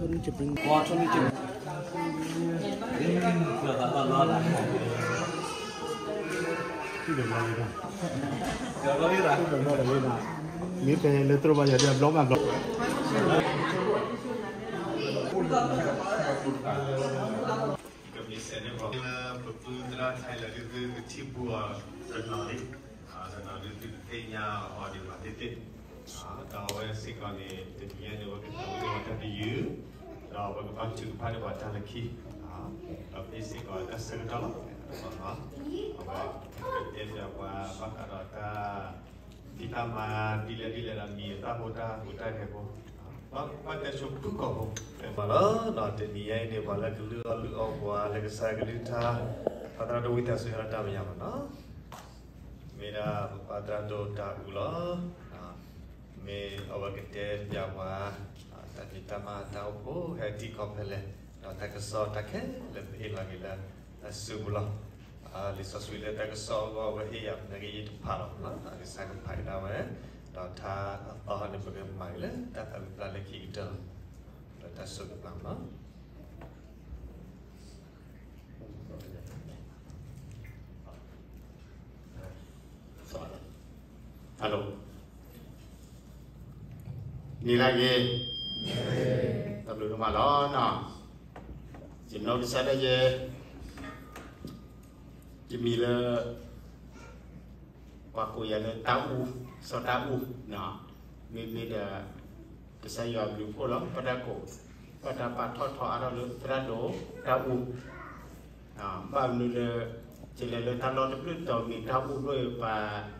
Water meeting. မ့ၢ်ဖဲလၢတြိဘၣ်ယၤဒီးအဘျီမးဘျီ ကမ့ၢ်စဲးန့ၣ်ဘီလၢ ပပုၢ်သရၣ်ခဲလၢာ်ဒုး သုကထံၣ်ဘူးအီၤတနီၤလံ, တနီၤဒုး သုကသ့ၣ်ညါအီၤဒံးဘၣ်သ့ၣ်သ့ၣ်, ဒီးအဝဲစ့ၢ်ကီးန့ၣ် တနံၤအံၤန့ၣ် အဝဲကသးဝံၣ်အီၤတၢ်တယုၢ်, ဒီးအဝဲကဘၣ်ထုကဖၣ်န့ၢ်ပှၤတၢ်လၢခံ, ဒီးဖဲစ့ၢ်ကီးတၢ်ဆၢကတီၢ်လီၤ, အဝဲကတဲဘၣ်ပှၤဘၣ်ဃးဒီးတၢ် ဖံးတၢ်မၤဒ်လဲၣ်ဒ်လဲၣ်ဒီး မံၤအတၢ်ဖိတၢ်ဟူးတၢ်ဂဲၤဖိ, ဘၣ်ဘၣ်တဲဆိဖုၣ်ကိာ်ဖိ, မၤလီၤ, ဒီးတနံၤညါအံၤန့ၣ် ပှၤလၢကလုၢ်အီၣ်လုၢ်အီပှၤလၢကစၢ်ကလုၢ်ကထါ, ဘၣ်သရၣ်ဒိၣ်ဝံသးစူၤ ဟဲလီၤတၢ်မဲာ်ညါမးနီၤ, မ့ၢ်ဒၣ်ဘၣ်သရၣ်ဒိၣ်တၢ်အူလီၤ, မ့ၢ်အဝဲကတဲပၠးပှၤ တၢ်ဖံးတၢ်မၤတၢ်အိၣ်ဖှိၣ်ဟဲထံကီၢ်ဖဲလဲၣ်, ဒီးတၢ်ကစီၣ်တၢ်ခဲလၢာ်ပဟ့ၣ်လီၤက့ၤလၢအစုပူၤလီၤ. လံာ်စီဆှံလၢတၢ်ကစီၣ်အဂီၢ် အဝဲဟ့ၣ်ယၤ နာ်က့ယတဖးလီၤနီၤ, ကစၢ်ကဖးကဒါဝဲ, ဒီးထါအသီန့ၣ် ပကမၤက့ၤလၢတၢ်သးဝံၣ်ပျၢ်လၢခံကတၢၢ်လီၤ, ဒီးတၢ်ဆိၣ်ဂ့ၤပျၢ်မးနီၤ. Hello, န့ၣ်လၢဂ့ၤ, တၢ်ဘျုးဒိၣ်မးလီၤနီၤ, ယနီၢ်ကစၢ်ဒၣ်ယဲ ယမံၤလၢ ပှၤကိးယၤလၢတၢ်အူ, စီၤတၢ်အူ, မ့မ့ၢ်ဒီး ကစၢ်ယွၤအဘျုးအဖှိၣ်လီၤ, ဘၣ်တၢ်ကိး, ဘၣ်တၢ်ပာ်ထီၣ်ထီအါထီၣ်လၢသရၣ်ဒိၣ်တၢ်အူ, ဘၣ်မနုၤလၢ ယလဲၤလၢတၢ်လီၢ်တဘျုးတီၤမ့ၢ်တၢ်အူဒိၣ်အံၤ ပှၤ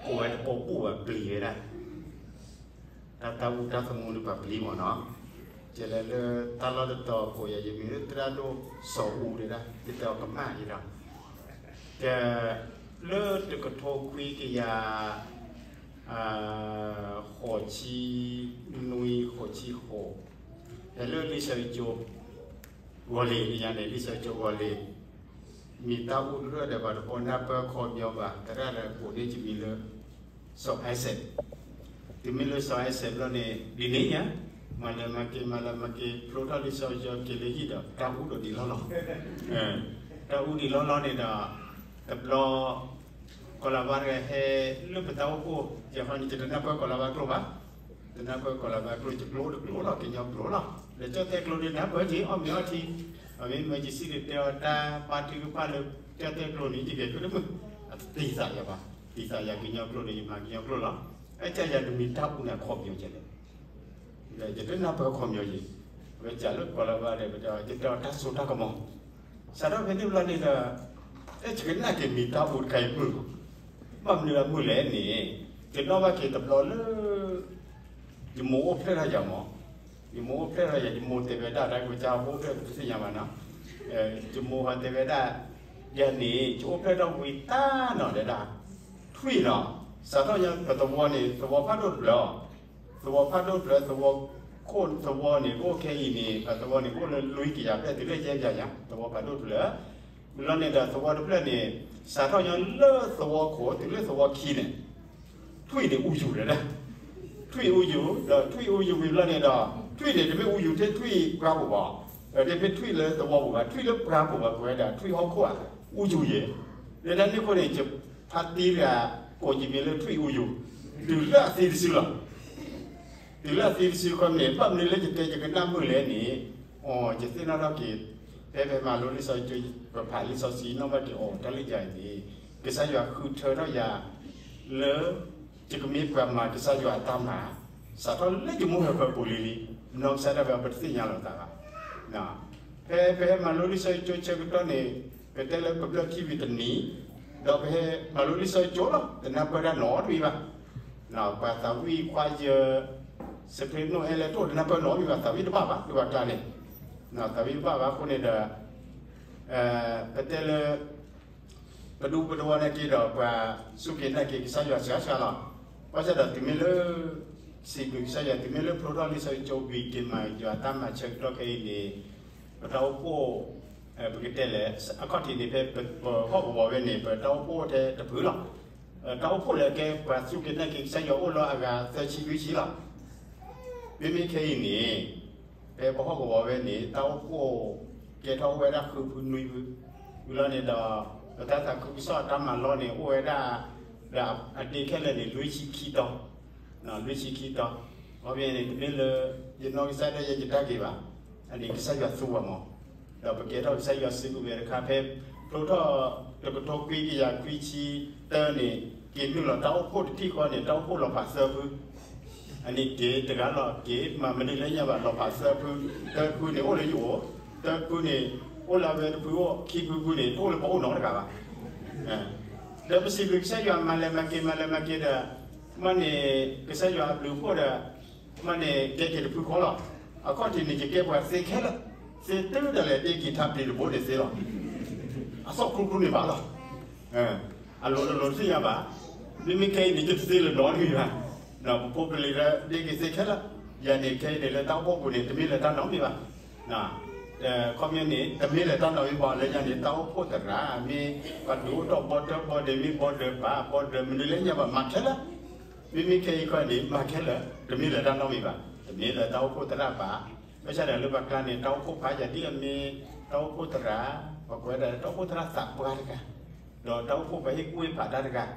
ကိးဝဲတကိးဘူၣ်ဘၣ်ပျံၤဝဲဒၣ် တၢ်တၢ်အူတၢ်သးမူန့ၣ် ပှၤပျံၤမးနီၤ, ယလဲၤလၢတၢ်လီၢ်တတီၤကိးယၤ ယမံၤလၢသရၣ်ဒိၣ်စီၤအူဒၣ်, ယတဲအီၤကမၣ်အံၤဒီး, က လၢတကထိခွံကယၤ ဃိးဆံနွံ ဃိးဆံဃိး, ဟဲလၢလံာ်စီဆှံကၠိ ဂီၤလ့ၤ န့ၣ်ယါန့ၣ် လံာ်စီဆှံကၠိဂီၤလ့ၤ, မံၤတၢ်အူတရၢၢ်ဒီး ပှၤတပိာ်နၢ်ပၢၢ်ခီပညီဘၣ်, သရၣ်ဒီးကိးန့ၢ်ယမံၤလၢ စီၤအဲစဲး, တုၤမ့ၢ်လၢစီၤအဲစဲးဘျီန့ၣ် ဒ်န့ၣ်ညါ, မၤလၢမၤက့ၤ မၤလၢမၤက့ၤ ဖျိထီၣ်လံာ်စီဆှံကၠိက့ၤလၢဟံၣ်ဒီး တၢ်အူဒီးဒံးလီၢ်လီၢ်, တၢ်အူဒံးလီၢ်လီၢ်န့ၣ်ဒီး တဘျီ ကီၤလၤဝါတဂၤဟဲလၢပတၢ်အိၣ်ဖှိၣ်, ယၤဃီန့ၣ် ယတနၢ်ပၢၢ်ကီၤလၤဝါကျိာ်ဘၣ်, တနၢ်ပၢၢ်ကီၤလၤဝါကျိာ် ယကျိာ်တကျိာ်လီၤ ကညီကျိာ်လီၤ, ဒီးကၠီၣ်တဲၣ်ကျိာ်န့ၣ် နၢ်ပၢၢ်က့ၤ အီၣ်မ့ၤအီထံ, အမ့ၢ်မ့ၢ်ယစံၣ်တဲၤတဲအီၤတၢ်ပာ်ထုကဖၣ်လၢ ကၠီၣ်တဲၣ်ကျိာ်န့ၣ် ယကဲၤဖဲတမုာ်, အတံၢ်သးယၤဘၣ်, တံၢ်သးယၤကညီကျိာ်န့ၣ် ယမၤကညီကျိာ်လီၤ, အကၢ်ယၤတမံၤတၢ်အူန့ၣ်အခီပညီကဲလဲၣ် ဒီးယတနၢ်ပၢၢ်ခီပညီယံၤ, ဝဲကးလၢကီၤလၤဝါဒီး ယတဲအီၤတၢ်စိတၢ်ကမီၤ, စးထီၣ်ဖဲန့ၣ်ဘျီန့ၣ်ဒီး အဲၣ်ယကနၣ်က့ၤမံၤတၢ်အူတခါအံၤမုာ်, ဘၣ်မနုၤအမုာ်လဲၣ်န့ၣ်, ယနီၣ်ဘၣ်က့ၤတဘျီလၢ ယမိၢ်အိၣ်ဖျဲၣ်ထီၣ်ယၤမး, ယမိၢ်အိၣ်ဖျဲၣ်ထီၣ်ယၤ ယမိၢ်တဲဝဲဒၣ် တၢ်ကစၢ်ဖိဖျဲၣ်တသ့ၣ်ညါဘၣ်နီၤ, ယမိၢ်ဟီတဲဝဲဒၣ်, ယၤန့ၣ် ယအိၣ်ဖျဲၣ်ထီၣ်ဝံၤတၢ်နီၤတဲဒၣ်, ထွံၣ်နီၤ, စးထီၣ်ညါပသဝီန့ၣ် သဝီဖးဒိၣ်တဖျၢၣ်အီၤ သဝီဖးဒိၣ်တဖျၢၣ် သဝီခိၣ်သဝီန့ၣ် ကအိၣ်ခဲအံၤန့ၣ် ပသဝီန့ၣ် ကအိၣ်လၢလွံၢ်ကယၤဖျၢၣ် တုၤလၢယဲၢ်ကယၤညါ သဝီဖးဒိၣ်တဖျၢၣ်, လီၤန့ၣ်ဒီးသဝီတဖျၢၣ်န့ၣ် စးထီၣ်ညီလၢသဝီခိၣ်တုၤလၢသဝီခံန့ၣ် ထွံၣ်န့ၣ်အူယူၤလၢဒၣ်, ထွံၣ်အူယူၤ, ဒီးထွံၣ်အူယူၤဝံၤဘျီန့ၣ်ဒီး ထွံၣ်န့ၣ် တမ့ၢ်အူယူၤထဲထွံၣ်ပှၢ်ပူၤဘၣ်, တမ့ၢ်ထွံၣ်လၢသဝီပူၤဘၣ်, ထွံၣ်လၢပှၢ်ပူၤဘၣ် ကိးဝဲဒၣ် ထွံၣ်ဟီၣ်ခိၣ်ဧါ, အူယူၤယဲ, လၢတၢ်န့ၣ်အဃိန့ၣ် ယဖါတံၢ်တဂၤ ကိးယမံၤလၢထွံၣ်အူယူၤ, တုၤလၢအသံတစုလီၤ. တုၤလၢအသံတစုခီန့ၣ် ဘၣ်မနုၤလၢယတဲယကနၣ်မုာ်လဲၣ်န့ၣ်, အီ ယသ့ၣ်နီၣ်ထီၣ်က့ၤ ဖဲပမၤလိလံာ်စီဆှံ ပဖးလံာ်စီဆှံနီၣ်ဘၣ်က့ၤအီၤ တၢ်လၢယၤန့ၣ် ကစၢ်ယွၤဃုထၢထီၣ်ယၤ လၢ ယကမ့ၢ်ပှၤမၤကစၢ်ယွၤအတၢ်မၤ, စးထီၣ်လၢယမိၢ်ဟၢဖၢပူၤလံလံ, နီၢ်ကစၢ်ဒၣ်ဝဲပတသ့ၣ်ညါလီၤသးဘၣ်. ဖဲပဟဲမၤလိလံာ်စီဆှံကၠိဆၢကတီၢ်န့ၣ် ပတဲလၢပဘျၢထံဝံၤတနံၤ, ဒီးပဟဲမၤလိလံာ်စီဆှံကၠိလီၤ, တနၢ်ပၢၢ်တၢ်နီတမံၤဘၣ်. ပှၤသးဝံၣ်ခွါယၢ စဖ့နိၣ်အဲလဲၣ်တိၣ် တနၢ်ပၢၢ်နီတမံၤဘၣ်, သးဝံၣ်တဘၣ်ဘၣ် ဒ်ပှၤကျါန့ၣ်, သးဝံၣ်တဘၣ်ဘၣ်အဃိန့ၣ်ဒီး ပတဲလၢ ပဒူပဒဝီနာ်က့ဒီး ပှၤစူၢ်က့ၤနာ်က့ၤကစၢ်ယွၤစှၤစှၤလီၤ. ဘၣ်ဆၣ်ဒီးတုၤမ့ၢ်လၢ စံးဘျုးကစၢ်ယွၤ တုၤမ့ၢ်လၢဖျိထီၣ်လံာ်စီဆှံကၠိဝံၤ က့ၤမၤယွၤတၢ်မၤဆၢကတီၢ်ခဲအံၤန့ၣ် ပတၢ်အိၣ်ဖှိၣ် ပကတဲလဲၣ် အခီၣ်ထံးန့ၣ် ဖဲပဟီၣ်ကဝီၤဝဲန့ၣ် ပတၢ်အိၣ်ဖှိၣ်ထဲတဖုလီၤ. တၢ်အိၣ်ဖှိၣ်လၢကဲပှၤစူၢ်က့ၤနာ်က့ၤကစၢ်ယွၤအိၣ်လီၤအဂၤသၢဆံလွံၢ်ဆံလီၤ. မ့မ့ၢ်ခဲအံၤန့ၣ် ဖဲပဟီၣ်ကဝီၤဝဲန့ၣ် တၢ်အိၣ်ဖှိၣ်ကဲထီၣ်အိၣ်ဝဲဒၣ်ဃုဖုနွံဖု, ဝံၤလီၤန့ၣ်ဒီး ပတၢ်သးခုကစီၣ်တၢ်မၤလီၢ်န့ၣ် အိၣ်ဝဲဒၣ် ဒီးအဒ့ခဲလၢာ်န့ၣ် လွံၢ်ဆံခံတီၤ, လွံၢ်ဆံခံတီၤ, အမ့ၢ်န့ၣ် တမ့ၢ်လၢ ယနီၢ်ကစၢ်ဒၣ်ယဲယတၢ်ဂ့ၤဘၣ်, အန့ၣ်ကစၢ်ယွၤသူဝဲမး, ဒီးပကဲထီၣ်ကစၢ်ယွၤစုကဝဲၤတခါ ဖဲဖျိထီၣ်တကထိခွံကယၤခွံဆံတၢန့ၣ် က့ၤနုာ်လီၤတၢ်အိၣ်ဖှိၣ်တထံၣ်ဃီန့ၣ် တၢ်အိၣ်ဖှိၣ်လီၤဖးသၢဖု အန့ၣ်က့ၤတဂၤလီၤက့ၤ မၤမနုၤလၢညါဘၣ် လီၤဖးသၢဖု, သၢဖုန့ၣ် အိၣ်လၢယအိၣ်, သၢဖုန့ၣ် အိၣ်လၢအဝဲတဖုအိၣ်, ခံဖုဖုန့ၣ် တအိၣ်လၢပအိၣ်နီတဂၤဘၣ်. ဒီးပစံးဘျုးကစၢ်ယွၤ မၤလဲၤမၤက့ၤ မၤလဲၤမၤက့ၤဒီး မ့ၢ်န့ၣ် ကစၢ်ယွၤအဘျုးအဖှိၣ်ဒီး မ့ၢ်န့ၣ် ကဲက့ၤတဖုဃီလီၤ. အခီၣ်ထံးန့ၣ် ယကဲပှၤသ့ခဲလၢာ်, သ့တုၤဒၣ်လဲာ် ဒ့က့ၤထးပျံၤတဘိန့ၣ်သ့လီၤ. အသီၣ်ကျူကျူန့ၣ်ဘၣ်လီၤ. အလိၤတလိၤတသ့ၣ်ညါဘၣ်. မ့မ့ၢ်ခဲအံၤန့ၣ် ယတသ့လၢၤနီတမံၤဘၣ်. ပဖိပလံၤလၢဒ့က့ၤသ့ခဲလၢာ်, ယၤန့ၣ်ခဲအံၤန့ၣ် လၢတၢ်အိၣ်ဖှိၣ်ပူၤန့ၣ် တမ့ၢ်လၢတၢ်နီတမံၤဘၣ်. ခီပညီန့ၣ် တမ့ၢ်လၢတၢ်နီတမံၤဘၣ် လၢယၤန့ၣ် တၢ်အိၣ်ဖှိၣ်သရၣ် မ့ၢ်ပှၤဒုးအိၣ်ထီၣ်ဘီဒၢဘီဒဲး မ့ၢ်ဘီဒၢပၢ် ဘီဒၢမနုၤလၢညါဘၣ် မၤခဲလၢာ်. မ့မ့ၢ်ခဲအံၤခီန့ၣ် မၤခဲလၢာ် တမ့ၢ်လၢတၢ်နီတမံၤဘၣ်, တမ့ၢ်လၢတၢ်အိၣ်ဖှိၣ်သရၣ်ဘၣ်. ဘၣ်ဆၣ်ဒီးလၢပှၤကျါန့ၣ် တၢ်အိၣ်ဖှိၣ်ဖးယၤဒ်အမ့ၢ် တၢ်အိၣ်ဖှိၣ်သရၣ်, ပှၤကွဲးဒၣ်တၢ်အိၣ်ဖှိၣ်သရၣ်သးပှၢ်တဂၤ, ဒီးတၢ်အိၣ်ဖှိၣ်ပှၤဟ့ၣ်ကူၣ်ဟ့ၣ်ဖးတၢ်တဂၤ,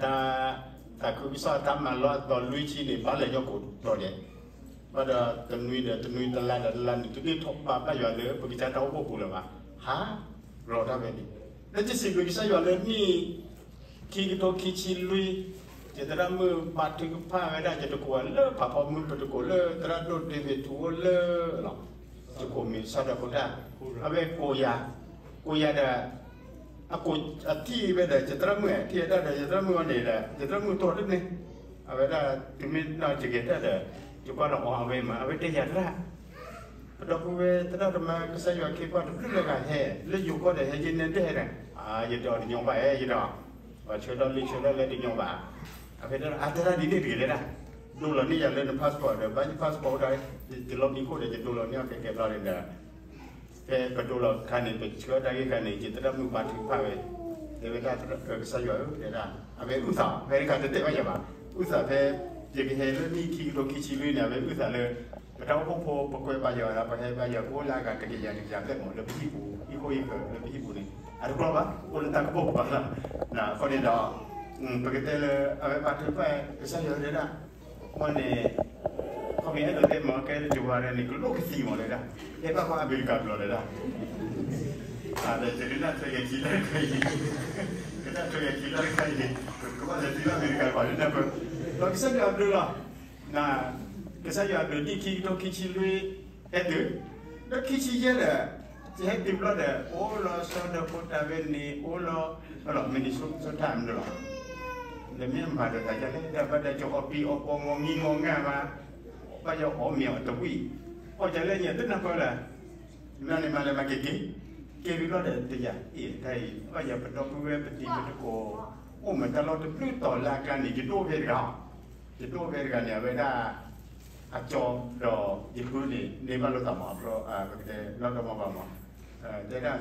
တၢ်သးခုကစီၣ်တၢ်မၤလီၢ်အသီလွံၢ်ဆံန့ၣ် ဘၣ်လဲၤညီကိးတီၤဒဲး, ဘၣ်ဒီးတနွံဒီးတနွံ တလါဒီးတလါန့ၣ် တဒုးထီၣ်ဘၣ်ဘၣ်ယွၤလၢပကစၢ်တၢ်အိၣ်ဖှိၣ်ပူၤလၢၤဘၣ်, ဟးရီၤတၢ်ဝဲန့ၣ်. လၢယစံးဘျုးကစၢ်ယွၤလၢနံၣ် ခံကထိခံဆံလွံၢ်, ယသရၣ်မုၣ်ဘါထုကဖၣ်ဝဲဒၣ် ယတကိးလၢဖးဖီမုၢ် ပတကိးလၢသရၣ်ဒိၣ်ဒ့ဝ့ၢ်ထူအိၣ်လၢလီၤ, ယကိးမံၤဆၢဒီးကိးတၢ်, အဝဲကိးယၤ, ကိးယၤဒီး အကိးအထံၣ်ဝဲဒီး ယသရၣ်မုၣ် ထံၣ်ဝဲဒၣ်ဒီး ယသရၣ်မုၣ်အီၤန့ၣ်ဒီး ယသရၣ်မုၣ်တီၢ်တန့ၢ်, အဝဲဒၣ် တုၤမ့ၢ်နီၢ်ယကဲၤတၢ်ဒီး ယကွၢ်လီၤအီၤ အဝဲမး အဝဲတဲယၤတၢ် ပဒီပုၢ်ဝဲၢ်သရၣ်သမါ ကစၢ်ယွၤခ့ပှၢ်တဘျုးလၢဂၤဟဲ လၢယိၤကီၢ်ဒီးဟဲယဲနဲဒဲဒီး ယတဲအီၤတညီဘၣ်အဲ ယတဲအီၤ, ပှၤဆှၢထီၣ်လံဆှၢထီၣ်လဲၣ်တညီဘၣ်, အဝဲတဲအီၤ အတဲဒၣ်ဒ်န့ၣ်တဂ့ၤတဲဒၣ်, ဒိလီၤန့ၢ်ယၤလၢန passport ဒီး ဘၣ်ယ passport အိၣ်ဒၣ် ယလီၤမံခိၣ်ဒီး ယဒိလီၤန့ၢ်အီၤကဲကဲဘျီန့ၣ်ဒီး ဖဲပဒိလီၤခါန့ၣ် ပဆှၢတၢ်ဂ့ၢ်ခါန့ၣ် ယသရၣ်မုၣ်ဘါထုကဖၣ်ဝဲ, တဲဝဲဒၣ် ကစၢ်ယွၤဧၢ တဲဒၣ်, အဝဲအုၣ်သး ဖဲတခါတတဲဘၣ်ယၤဘၣ်, အုၣ်သးဖဲ ယကဟဲလၢနံၣ်ခံကထိခံဆံလွံၢ်န့ၣ် အဝဲအုၣ်သးလၢ ပတၢ်အိၣ်ဖှိၣ်ဖိ ပကွဲးဘၣ်ယွၤဒီး ပဟဲဘါယွၤကအိၣ်လၢအဂၤတကယၤတကယၤဘျဲၣ်မး လၢပဟံၣ်ပူၤ ဟံၣ်ခိၣ်ဟံၣ်ဃၢၤလၢပဟံၣ်ပူၤန့ၣ် အတကျီဘၣ် အိၣ်လၢတၢ်ကပိာ်ကပၤလီၤ, အဃိန့ၣ်ဒီး ပကတဲလၢ အဝဲဘါထုကဖၣ် ကစၢ်ယွၤတဲဒၣ် မ့ၢ်န့ၣ် ခီပညီအဲၣ်ဒိးတဲမ့ၢ်ကဲတကဝၤန့ၣ် ကလိၣ်ကသံမ့ၢ်တဲဒၣ်, ဟဲဘၣ်ကွၢ်အမဲရကၤတဘျီတဲဒၣ်, ဒီးယကနၣ်ထွဲယခံလၢတခါအံၤ, ကနၣ်ထွဲယခံလၢတခါအံၤ, ကဘၣ်လဲၤတုၤလၢအမဲရကၤတဘျီလၢနၢ်ပၢၢ်, ဒီးကစၢ်ယွၤအဘျုးလီၤ, ကစၢ်ယွၤအဘျုး နံၣ်ခံကထိခံဆံလွံၢ် ဟဲတုၤ, ဒီးခံဆံယဲၢ်ဒီး ယဟဲတုၤဘျီဒီး အိၣ်လီၤဆီဒီးဖိတၢ်ဝဲန့ၣ် အိၣ်လီၤ မ့ၢ်လီၤမ့ၢ်န့ၣ်ဆိကမိၣ်တၢ်မနုၤလီၤ, ဒီးမ့ၢ်မၤဒီးတၢ်ယလဲၣ် ဒီးဘၣ်ဒီးကီအီၣ်ပံအီၣ်ပီမီၤမံမီၤငါမး, ဘၣ်ယီၤအီၣ်မ့ၤအီၣ်တဝံၣ်, အီၣ်ယလဲၣ်ညါတနၢ်ပၢၢ်လၢ နၤန့ၣ်မၤလဲၤမၤက့ၤက့ၤ, က့ၤဝံၤဘျီဒီးတယၤအံၤတၢ်အံၤ ဘၣ်ယီၤပဒီပုၢ်ဝဲၢ်ပတံၤပတကိး, အိၣ်မးတၢ်လီၢ်တဘျုးတီၤလၢအကျါန့ၣ် ယဒိၣ်ဖဲတဂၤ, ယဒိၣ်ဖဲတဂၤန့ၣ် အဝဲဒၣ် အကၠီဒီးယပုၢ်န့ၣ် န့ၢ်ဘၣ်လိာ်သးမး အဘျီ ပကတဲနီၢ်ဒီမါဘၣ်မး, တဲဒၣ်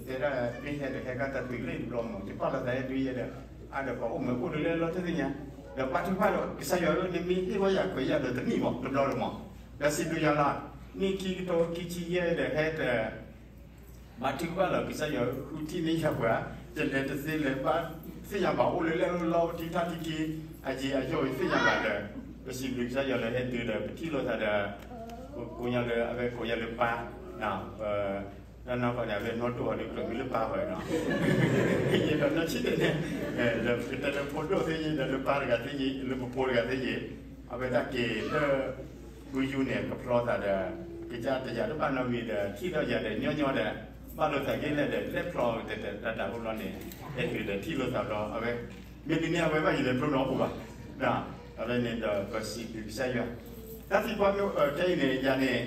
တဲဒၣ် မ့ၢ်ဟဲဒီးဟဲကါတၢ်တုၤလၢတဘျီမး ယပာ်လီၤသးဟဲဒုးယဲဒီး အါဒီးပှၤအိၣ်မးအိၣ်ဒုးလၢလီၢ်တသ့ၣ်ညါ, ဒီးဘါထုကဖၣ်ဒီး ကစၢ်ယွၤဧၢ နမ့ၢ်ဟ့ၣ်ဝဲယၤခွဲးယာ်ဒီးတနံၣ်မး တဘျီဒီးမး, ဒီးစံးဘျုးယွၤလီၤ, နံၣ်ခံကထိခံဆံယဲဒီးဟဲဒီး ဘါထုကဖၣ်လီၤ ကစၢ်ယွၤဃုထံၣ်န့ၢ်ယၤပှၤ, ယလဲၤတသ့လဲၤဘၣ်သ့ၣ်ညါဘၣ် အိၣ်လၢလဲၣ်လီၤ ထံထၣ်ထံခံ အယံၤအယီၣ်အံၤသ့ၣ်ညါဘၣ်ဒီး ပစံးဘျုးကစၢ်ယွၤလၢဟဲတုၤဒီး ပထံၣ်လိာ်သးဒီး ကိးညါလၢအဝဲကိးညါလၢပၢ်, ပနီၢ်နီၢ်ဃီန့ၣ် အဝဲနီၢ်ဒိၣ်အီၤဒီးကျၢၤမံလၢပၢ်ဃီနီၤ, ယဲဒီးနီၢ်ဆံးဒဲးန့ၣ်, ဒီးပကတဲလၢဖိဒိၣ်သ့ၣ်ယဲ ဒီးလၢပၢ်တဂၤသ့ၣ်ယဲ လၢပဖိတဂၤသ့ၣ်ယဲ, အဝဲဒၣ်က့ၤလၢ ပူၤယူၤန့ၣ် ကဖျီသးဒီး ကစၢ်တယၤတဘၣ်နီတမံၤဒီး ထံၣ်ထီၣ်ယၤဒီးညီညီဒီး ဘၣ်လိာ်သးက့ၤလဲၣ်ဒီး လဲၤဖျီကတၢၢ်တၢ်တၢ်အိၣ်ဘျီန့ၣ် ဟဲတုၤဒီးထံၣ်လိာ်သးဒီး အဝဲ မ့ၢ်ဒ်န့ၣ် အဝဲဘၣ်ယလဲၤဖျိနီၢ်အိၣ်ဘၣ်, အဝဲန့ၣ်ဒီးပစံးဘျုးကစၢ်ယွၤ, တၢ်သံကွၢ်မ့ၢ်အၢ ခဲအံၤန့ၣ် ယၤန့ၣ်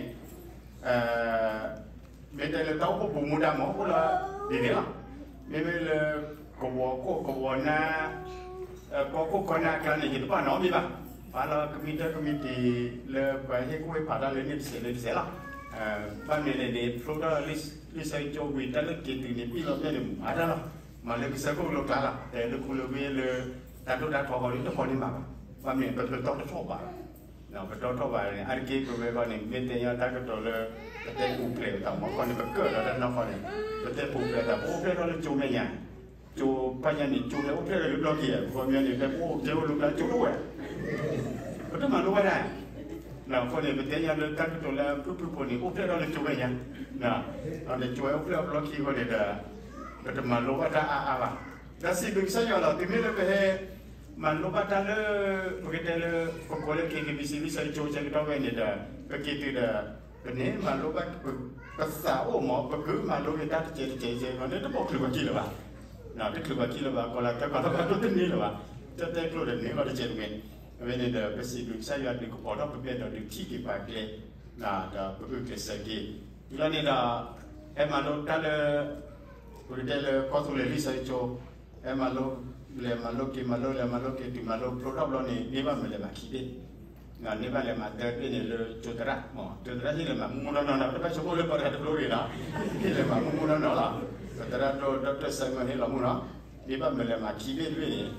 မ့ၢ်တဲလၢတၢ်အိၣ်ဖှိၣ်ပူၤမူဒါမ့ၢ်အိၣ်လၢဒ်န့ၣ်လီၤ, မ့မ့ၢ်လၢ ကဝီၤခိၣ်ကဝီၤနၢ် ကီၢ်ခိၣ်ကီၢ်နၢ်အကျါန့ၣ် ယတဘၣ်နီတမံၤဘၣ်, ပာ်လီၤကမံၤတၢကမံၤတံၤလၢပှၤဟ့ၣ်ကူၣ်ဟ့ၣ်ဖးတၢ်လၢန့ၣ်တစဲးလၢတစဲးလီၤ, ဘၣ်မနုၤလဲၣ်န့ၣ် ဖျိထီၣ်လံာ်စီဆှံကၠိဝံၤ တၢ်လၢက့ၤတုၤန့ၣ် ပံၣ်လီၤဖျဲၣ်န့ၣ် မၤတၢ်လီၤ, မၤလၢကစၢၢ်ခိၣ်ကလိကျါလီၤ, တဲလၢခူလၢဝ့ၢ်လၢ တၢ်ဒိၣ်တၢ်ထီဃီလံ တခီန့ၣ်မၤဘၣ်, ဘၣ်မနုၤ ပပတီၢ်တထီၣ်ဘၣ်လီၤ, ပတီၢ်ထီၣ်ဘၣ်န့ၣ် အါတက့ၢ်ပဝဲဃီန့ၣ် မ့ၢ်တဲညီတၢ်ကတိၤလၢ ပတဲပူၤဖျဲးပသးမ့ၢ်ခီန့ၣ် ပကၢၢ်လီၤတၢ်နီၢ်ခီန့ၣ် ပတဲပူၤဖျဲးသး ပအိၣ်ဖျဲၣ်ထီၣ်လၢကၠိမဲာ်ညါ, ကၠိဖးညါန့ၣ် ကၠိဟဲအိၣ်ဖျဲၣ်ထီၣ်လၢဘျီက့ၤ ပခီပညီန့ၣ် ဖဲပအိၣ်ကဲအိၣ်လၢဘျီကၠိတအိၣ်ဝဲ ပတမၤလိဘၣ်တၢ် အဃိန့ၣ် ပတဲညါလၢတၢ်ကတိၤလၢအဖုၣ်ဖုၣ်ဖိန့ၣ် အိၣ်ဖျဲၣ်ထီၣ်လၢကၠိမဲာ်ညါ, ဒီးကၠိဟဲအိၣ်ဖျဲၣ်ထီၣ်ဘျီခံအဃိန့ၣ်ဒီး ပတမၤလိဘၣ်တၢ်အါအါဘၣ်. ဒီးစံးဘျုးကစၢ်ယွၤလီၤ တုၤမ့ၢ်လၢပဟဲ မၤလိဘၣ်တၢ်လၢ ပကတဲလၢ ပကိးလၢ KKBC လံာ်စီဆှံကၠိဆၢကတီၢ်ဝဲန့ၣ်ဒီး ပက့ၤတုၤဒီး ပန့ၢ်မၤလိဘၣ် ပသးအိၣ်မး ပကမၤလိက့ၤတၢ်တစဲးတစဲးတစဲးန့ၣ် တဘၣ်ချုးပှၤကံၣ်လၢၤဘၣ်, တချုးပှၤကံၣ်လၢၤဘၣ် ကီၤလၤကၢကီၤလၤဘၣ်ဒိၣ်တန့ၢ်လၢၤဘၣ်, တၢ်တဲကျိၤဒီးန့ၢ်လီၤတစဲးတမှဲၤ, အဝဲန့ၣ်ဒီး ပစံးဘျုးကစၢ်ယွၤဒုးကပီၤထီၣ်ပမဲာ်ဒီးဒုးထံၣ်က့ၤပှၤကျဲ ဒီးပအုၣ်ကျဲးစၢးက့ၤ, ဝံၤလီၤန့ၣ်ဒီး ဟဲမၤလိတၢ်လၢ ပကတဲလၢကီၢ်သူလ့ၤလံာ်စီဆှံကၠိ, ဟဲမၤလိ လဲၤမၤလိက့ၤ မၤလိလဲၤမၤလိက့ၤ တုၤမၤလိဖျိထီၣ်ဘျီန့ၣ် န့ၢ်ဘၣ်မုာ်လဲၤမၤခံဘ့ၣ်, န့ၢ်ဘၣ်လဲၤမၤသၢဘ့ၣ်န့ၣ်လၢကၠိသရၣ်, ကၠိသရၣ်ဟ့ၣ်လဲၤမၤမူမူနီၢ်နီၢ်နီၤ တဘၣ်ဆိကမိၣ်လၢပှၤတဂၤတဖျိတဂ့ၤနီၤ, ဟ့ၣ်လဲၤမၤမူမူနီၢ်နီၢ်လီၤ, ပသရၣ်ဒိၣ် ဒီၣ်တၢၢ်စဲမၢဟ့ၣ်လီၤမူနီၤ, န့ၢ်ဘၣ်မုာ်လဲၤမၤခံဘ့ၣ်တဘ့ၣ်န့ၣ်,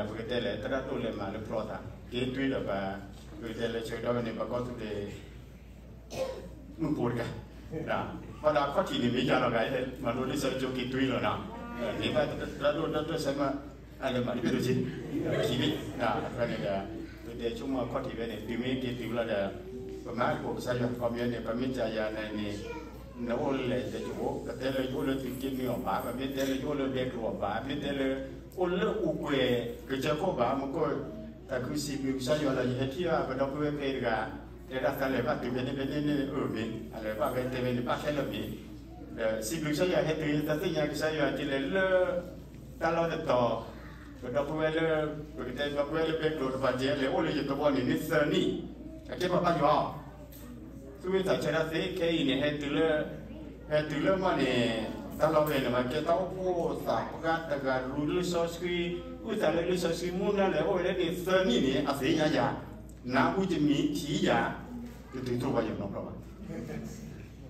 ပကတဲလဲၣ် သရၣ်ဒိၣ်လဲၤမၤလၢဖျီသး, က့ၤတွံၢ်ဒီးပှၤ ပကတဲလၢဆၢကတီၢ်ဝဲန့ၣ် ပှၤကီၢ်သူလ့ၤ မုၣ်ဖိတဂၤ, ဘၣ်ဒီးအခီၣ်ထံးန့ၣ် မ့ၢ်ယါလီၤဂၤ မၤလိလံာ်စီဆှံကၠိက့ၤတွံၢ်လီၤနီၤ, န့ၢ်ဘၣ်သရၣ်ဒိၣ် ဒီၣ်တၢၢ်စဲမၢ အလဲၤမၤတဘ့ၣ်ဒိၣ်က့ၤ, ခံဘ့ၣ်, အဃိန့ၣ်ဒီး ပတဲဆိကမိၣ်အခီၣ်ထံးဝဲန့ၣ် တုၤမ့ၢ်က့ၤတုၤလီၤဒီး ပမၤသကိးကစၢ်ယွၤ ခီပညီန့ၣ် ပမ့ၢ်ကယၤန့ၣ်န့ၣ် နအိၣ်လဲၤဒီးကအိၣ် ပတဲလၢယအိၣ်လၢသုးက့နွံအီၤဘၣ်, ပမ့ၢ်တဲလၢယအိၣ်လၢဒဲကဝီၤဘၣ်, မ့ၢ်တဲလၢ အိၣ်လၢအိၣ်ကွဲၤကစၢၢ်ခိၣ်ဘၣ်, မ့ၢ်ကိၣ် တၢ်ခုစံးဘျုးကစၢ်ယွၤလီၤ ယဟဲထံၣ်ဘၣ်ပဒီပုၢ်ဝဲၢ်ဖဲတဂၤ, တဲဒၣ်သးလဲၤဘၣ်တုၤဖဲန့ၣ်ဖဲန့ၣ်န့ၣ် အၢၣ်မ့ၢ် အလဲၤဘၣ်ဖဲတဲဝဲန့ၣ် ဘၣ်ခဲလၢာ်မ့ၢ်, ဒီးစံးဘျုးကစၢ်ယွၤဟဲတုၤ တၢ်သ့ၣ်ညါကစၢ်ယွၤကလဲၤလၢ တၢ်လီၢ်တတီၤ, ပဒီပုၢ်ဝဲၢ်လၢ ပကတဲဒီပုၢ်ဝဲၢ်လၢဘဲကျိၤတပၤ ကလဲၤအိၣ်လၢယသဝီန့ၣ် မ့ၢ်သၢနံၣ်, အကဲပှၤဘါယွၤ သူၣ်ဝံသးဆၢတၢ်သ့ခဲအံၤန့ၣ် ဟဲတုၤလၢ ဟဲတုၤလၢမီၢ်န့ၣ် တၢ်လီၢ်ဝဲန့ၣ် ပှၤကဲတၢ်အိၣ်ဖှိၣ်သးပှၢ်တဂၤ ရူလံာ်စီဆှံ အုၣ်သးလၢလံာ်စီဆှံ မူနၢ်လဲၤအိၣ်ဝဲလၢန့ၣ်သၢနံၣ်န့ၣ် အသ့ၣ်ညါယၤ, နၢ်ဟူတမံၤထံၣ်ယၤ, တတုၤသိၣ်ဝဲယနီတဘျီဘၣ် တတုၤ